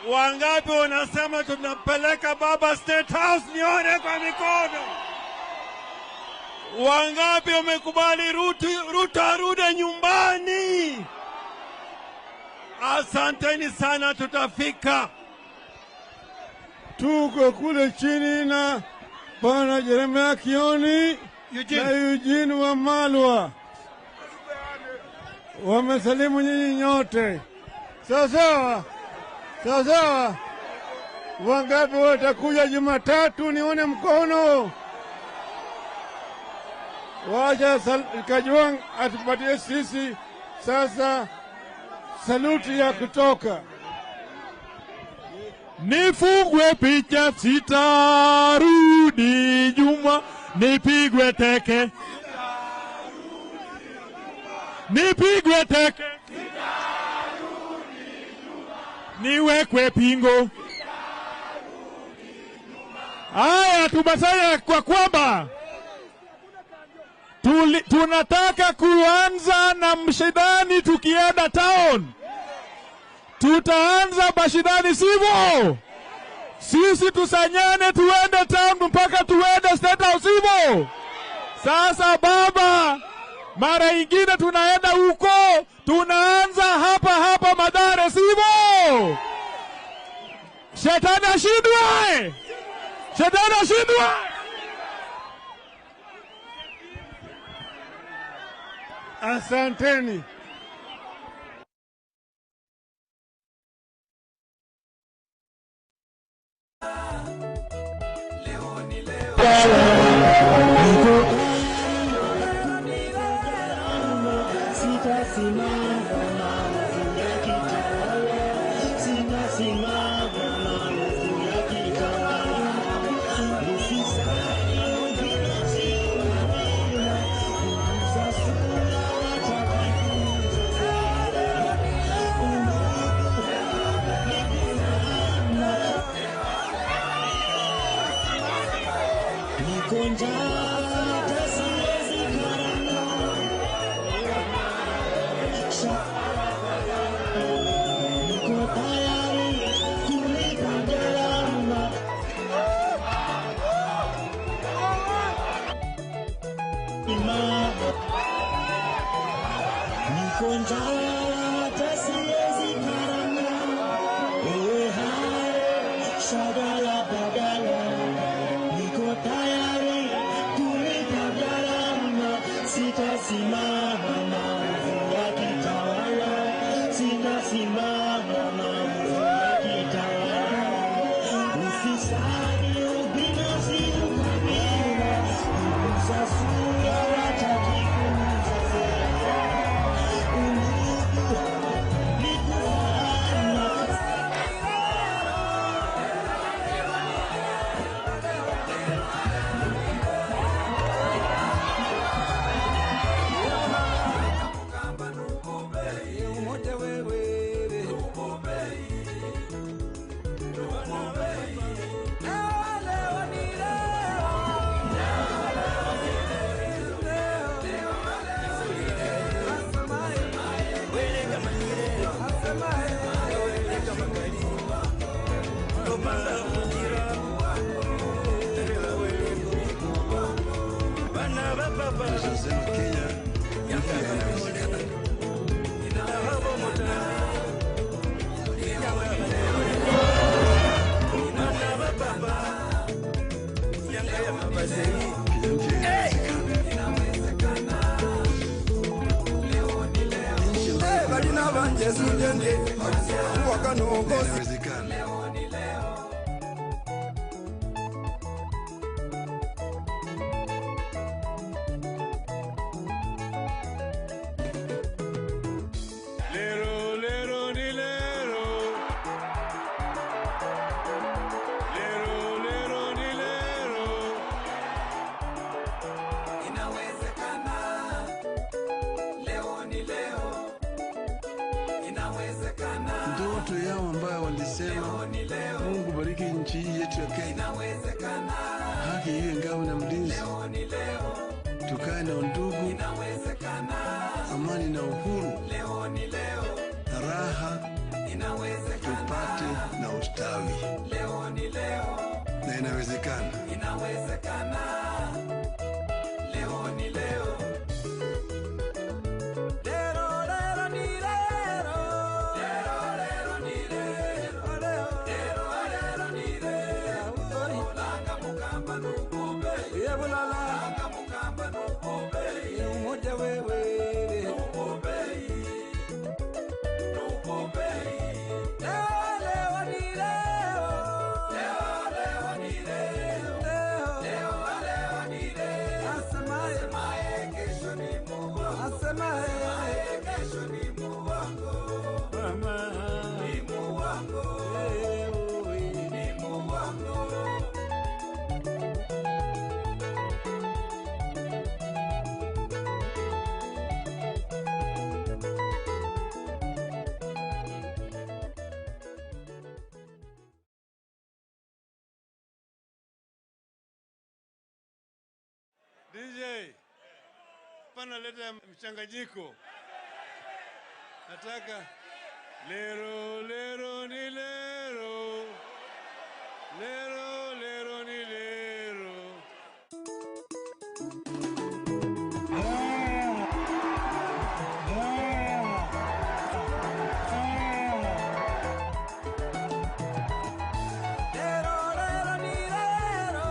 Wangapi wanasema tunampeleka baba State House? Nione kwa mikono. Wangapi wamekubali Ruto arudi nyumbani? Asanteni sana, tutafika. Tuko kule chini na Bwana Jeremiah Kioni na Eugene Wamalwa. Wamesalimu nyinyi nyote. Sawa sawa. Sawa sawa. Wangapi watakuja Jumatatu? Nione mkono. Wacha Kajwang' atupatie sisi sasa saluti ya kutoka. Nifungwe picha sitarudi nyuma, nipigwe teke, nipigwe teke, niwekwe pingo. Aya. Haya, tumesema kwa kwamba tunataka kuanza na mshindani tukienda town. Tutaanza mashindani, sivyo? Sisi tusanyane tuende town mpaka tuende State House, sivyo? Sasa baba, mara ingine tunaenda huko, tunaanza hapa hapa Mathare, sivyo? Shetani ashindwe! Shetani ashindwe! Asanteni. Tunasema Kenya mpya inawezekana. Kenya mpya inawezekana. Inawezekana. Lero, lero, ni lero. Lero, lero, ni lero. Inawezekana. Leo ni leo. Inawezekana. Ndoto yao ambayo walisema Mungu bariki nchi hii yetu ya Kenya, Inawezekana. haki iwe ngao na mlinzi, Leo ni leo. tukae na undugu, Inawezekana. amani na uhuru, Leo ni leo. na raha, Inawezekana. tupate na ustawi, Leo ni leo. na inawezekana. Inawezekana. Leo ni leo. Lero, lero ni lero. Lero, lero ni lero. Lero, lero ni lero. Langa mukamba nukumbe. Langa mukamba nukumbe. Umoja wewe. Nukumbe. Nukumbe. Leo, leo ni leo. Leo, leo ni leo. Leo, leo ni leo. Asemaye kesho ni Mungu. Asemaye kesho ni Mungu wangu. Ni Mungu wangu. Ni Mungu wangu. DJ, pana leta mchanganyiko. Nataka lero lero ni lero. Lero lero ni lero. Lero lero ni lero.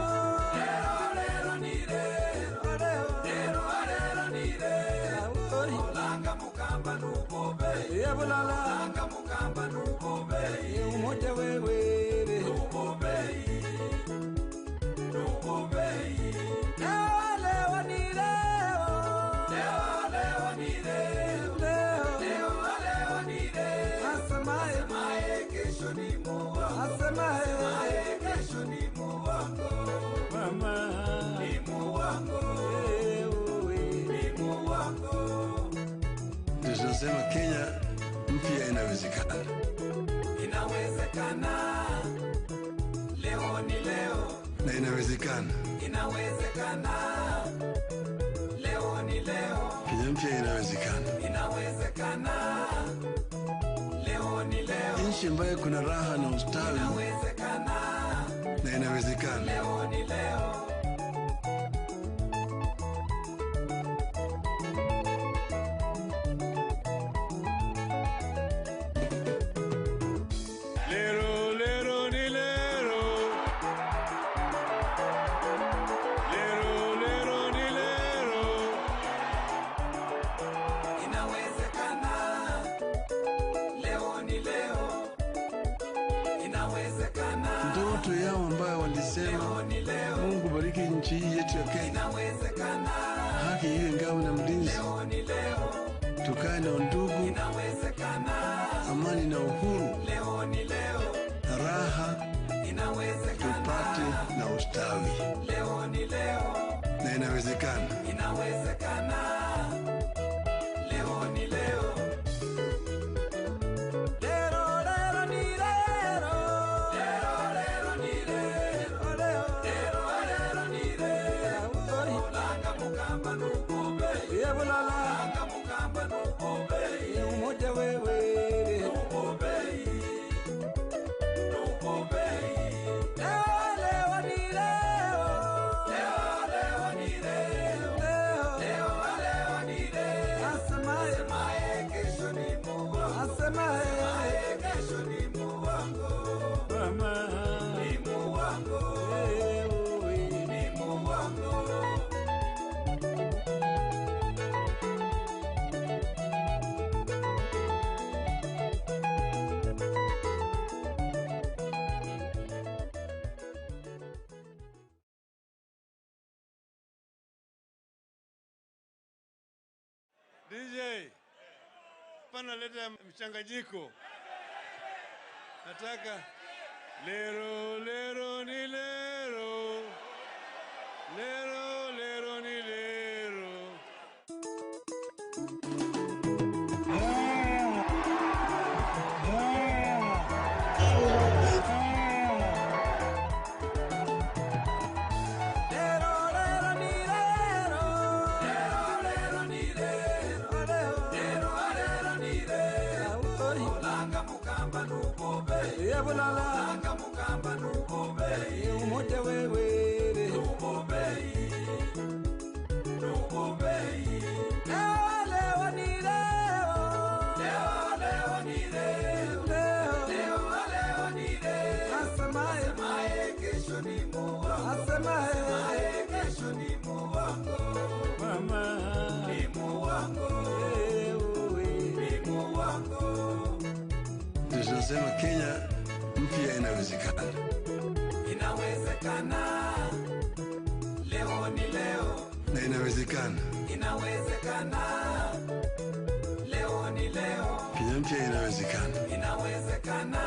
Lero lero ni lero. Lero lero ni lero. Olanga mukamba nubobe. Yebulala. Olanga mukamba nubobe. Umoja wewe. Nubobe. Nubobe. Leo leo ni leo. Leo leo ni leo. Leo leo ni leo. Asemaye asemaye kesho ni muongo. Asemaye asemaye kesho ni muongo. Mama ni muongo. Ni muongo. Ndio tunasema Kenya mpya inawezekana. Inawezekana. Leo ni leo. Na inawezekana. Inawezekana. Leo ni leo. Kenya mpya inawezekana. Inawezekana. Leo ni leo. Nchi ambayo kuna raha na ustawi. Inawezekana. Na inawezekana. Leo ni leo. Lero lero ni lero. Lero lero ni lero. Inawezekana. Leo ni leo. Inawezekana. Ndoto yao ambayo walisema Leo ni leo. Mungu bariki nchi hii yetu ya Kenya, Inawezekana. haki iwe ngao na mlinzi, Leo ni leo. tukae na undugu, Inawezekana. amani na uhuru, Leo ni leo. na raha Inawezekana. tupate na ustawi, Leo ni leo. na inawezekana. Inawezekana. Leo ni leo. Lero lero ni lero. Lero lero ni lero. Lero lero ni lero. Olanga mukamba nubobe. Yebulala. Olanga mukamba nubobe. Umoja wewe. Nubobe. Nubobe. Leo leo ni leo. Leo leo ni leo. Leo leo ni leo. Asemaye asemaye kesho ni muongo. Asemaye asemaye kesho ni muongo. Mama Ni muongo. Ni muongo. DJ, pana leta mchanganyiko. Nataka lero lero ni lero. Lero lero ni lero. Lero lero ni lero. Lero lero ni lero. Lero lero ni lero. Olanga mukamba nubobe. Yebulala. Olanga mukamba nubobe. Umoja wewe. Nubobe. Nubobe. Leo leo ni leo. Leo leo ni leo. Leo leo ni leo. Asemaye asemaye kesho ni muongo. Asemaye asemaye kesho ni muongo. Mama Ni muongo. Ni muongo. Ndio tunasema Kenya mpya inawezekana. Inawezekana. Leo ni leo. Na inawezekana. Inawezekana. Leo ni leo. Kenya mpya inawezekana. Inawezekana.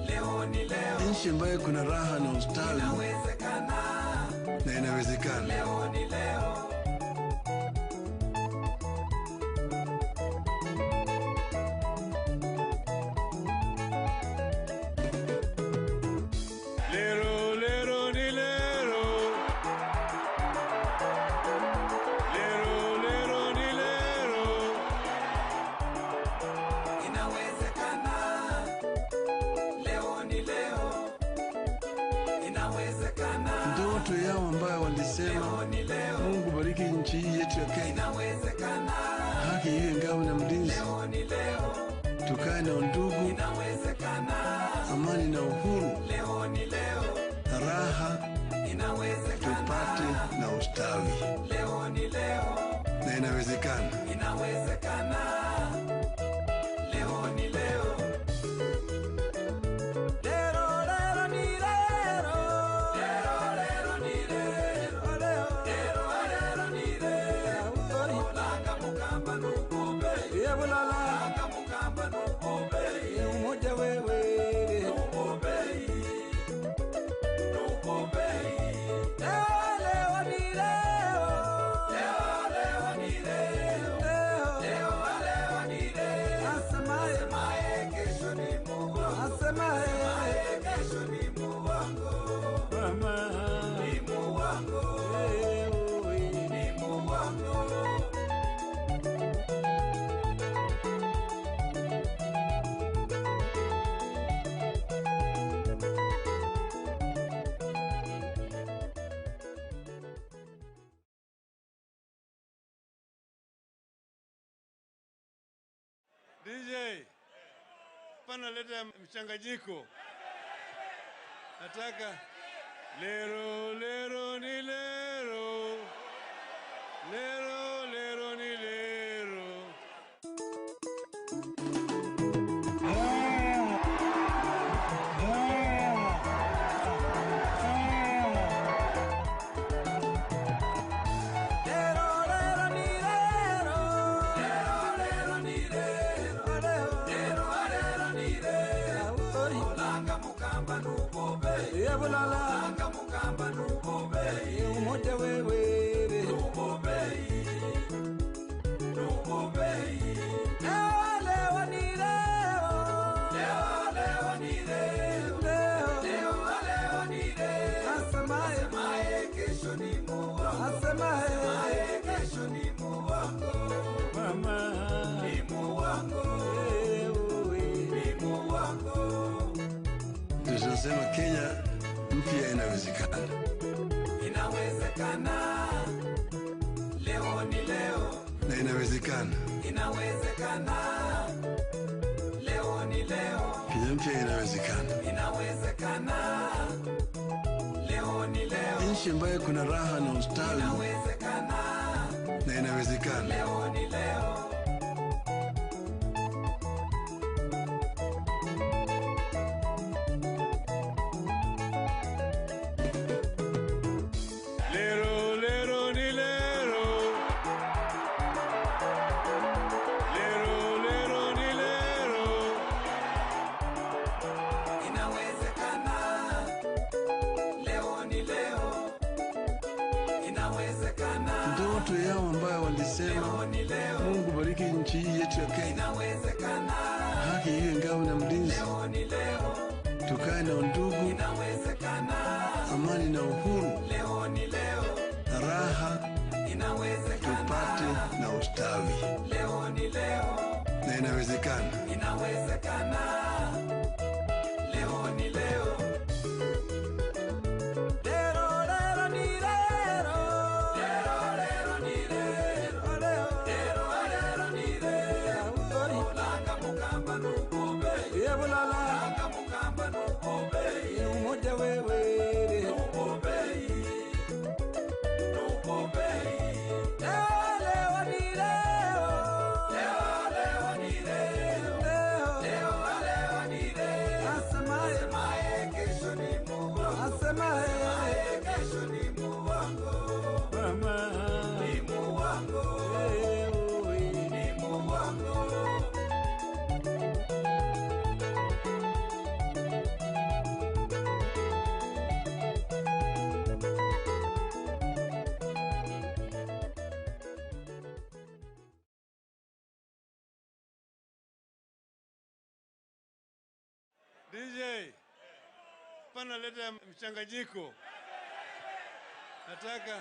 Leo ni leo. Nchi ambayo kuna raha na ustawi, Inawezekana. na inawezekana. Leo ni leo. Lero lero ni lero. Inawezekana. Ndoto yao ambayo walisema, Mungu bariki nchi hii yetu ya Kenya, Inawezekana. Haki iwe ngao na mlinzi, Leo ni leo. Tukae na undugu, Inawezekana. Amani na uhuru, Leo ni leo. Raha Inawezekana. Tupate na ustawi. Leo ni leo. Na inawezekana. Inawezekana. Leo ni leo. Lero, lero ni lero. Lero, lero ni lero. Lero, lero ni lero. Olanga mukamba nukube. Yebulala. Olanga mukamba nukube. Umoja wewe. Nukube. Nukube. Leo ni leo. Leo, leo ni leo. Leo, leo ni leo. Asemaye kesho ni Mungu. Asemaye kesho ni Mungu wangu. Ni Mungu wangu. Ni Mungu wangu. DJ, pana leta mchanganyiko. Nataka lero lero ni lero. Lero lero ni lero. Lero, lero ni lero. Lero, lero ni lero. Lero, lero ni lero. Olanga mukamba nukube. Yebulala. Olanga mukamba nukube. Umoja wewe. Nukube. Nukube. Leo, leo ni leo. Leo, leo ni leo. Leo, leo ni leo. Asemaye kesho ni Mungu. Asemaye kesho ni Mungu wangu. Ni Mungu wangu. Ni Mungu wangu. Tunasema Kenya mpya inawezekana. Inawezekana. Leo ni leo. Na inawezekana. Inawezekana. Leo ni leo. Kenya mpya inawezekana. Inawezekana. Leo ni leo. Nchi ambayo kuna raha na ustawi. Inawezekana. Na inawezekana. Leo ni leo. Lero lero ni lero. Lero lero ni lero. Inawezekana. Leo ni leo. Inawezekana. Ndoto yao ambayo walisema, Leo ni leo. Mungu bariki nchi hii yetu ya Kenya, Inawezekana. Haki iwe ngao na mlinzi, Leo ni leo. Tukae na undugu, Inawezekana. Amani na uhuru, Leo ni leo. Raha Inawezekana. Tupate na ustawi. Leo ni leo. Na inawezekana. Inawezekana. Leo ni leo. Lero, lero ni lero. Lero, lero ni lero. Lero, lero ni lero. Olanga mukamba nukube. Yebulala. Olanga mukamba nukube. Umoja wewe. Nukube. Nukube. Leo, leo ni leo. Leo, leo ni leo. Leo, leo ni leo. Asemaye kesho ni Mungu. Asemaye kesho ni Mungu wangu. Ni Mungu wangu. Ni Mungu wangu. DJ, pana leta mchanganyiko. Nataka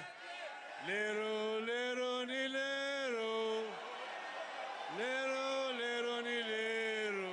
lero lero ni lero. Lero lero ni lero.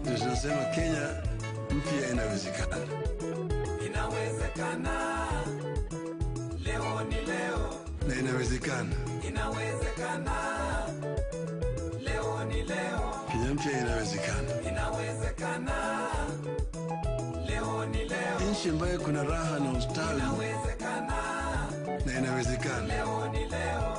Ndio tunasema Kenya mpya inawezekana. Inawezekana. Leo ni leo. Na inawezekana. Inawezekana. Leo ni leo. Kenya mpya inawezekana. Inawezekana. Leo ni leo. Nchi ambayo kuna raha na ustawi. Inawezekana. Na inawezekana. Leo ni leo.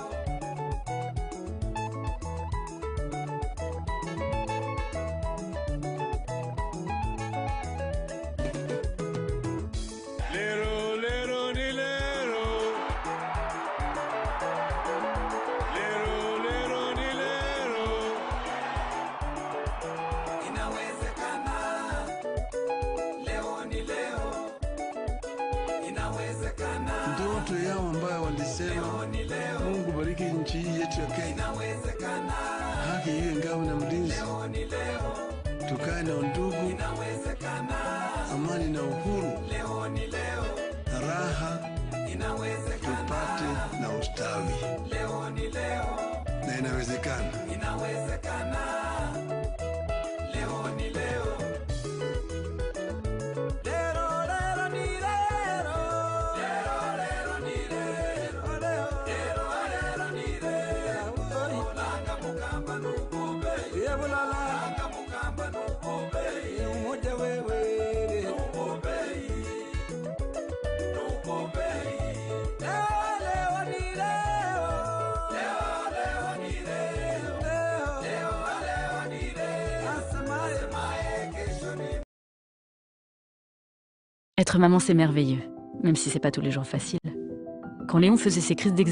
Lero, lero, ni lero. Lero, lero, ni lero. Inawezekana. Leo ni leo. Inawezekana. Ndoto yao ambayo walisema Mungu bariki nchi hii yetu ya Kenya, Inawezekana. haki iwe ngao na mlinzi, Leo ni leo. tukae na undugu, Inawezekana. amani na uhuru, Leo ni leo. raha Inawezekana. tupate na ustawi, Leo ni leo. na inawezekana. Inawezekana. Leo ni leo. Lero, lero ni lero. Lero, lero ni lero. Lero, lero ni lero. Olanga mukamba nubube. Olanga mukamba nubube. Umoja wewe. Nubube. Nubube. Leo, leo ni leo. Leo, leo ni leo. Leo, leo ni leo. Asemaye kesho ni Être maman, c'est merveilleux, même si c'est pas tous les jours facile. Quand Léon faisait ses crises d'exécution,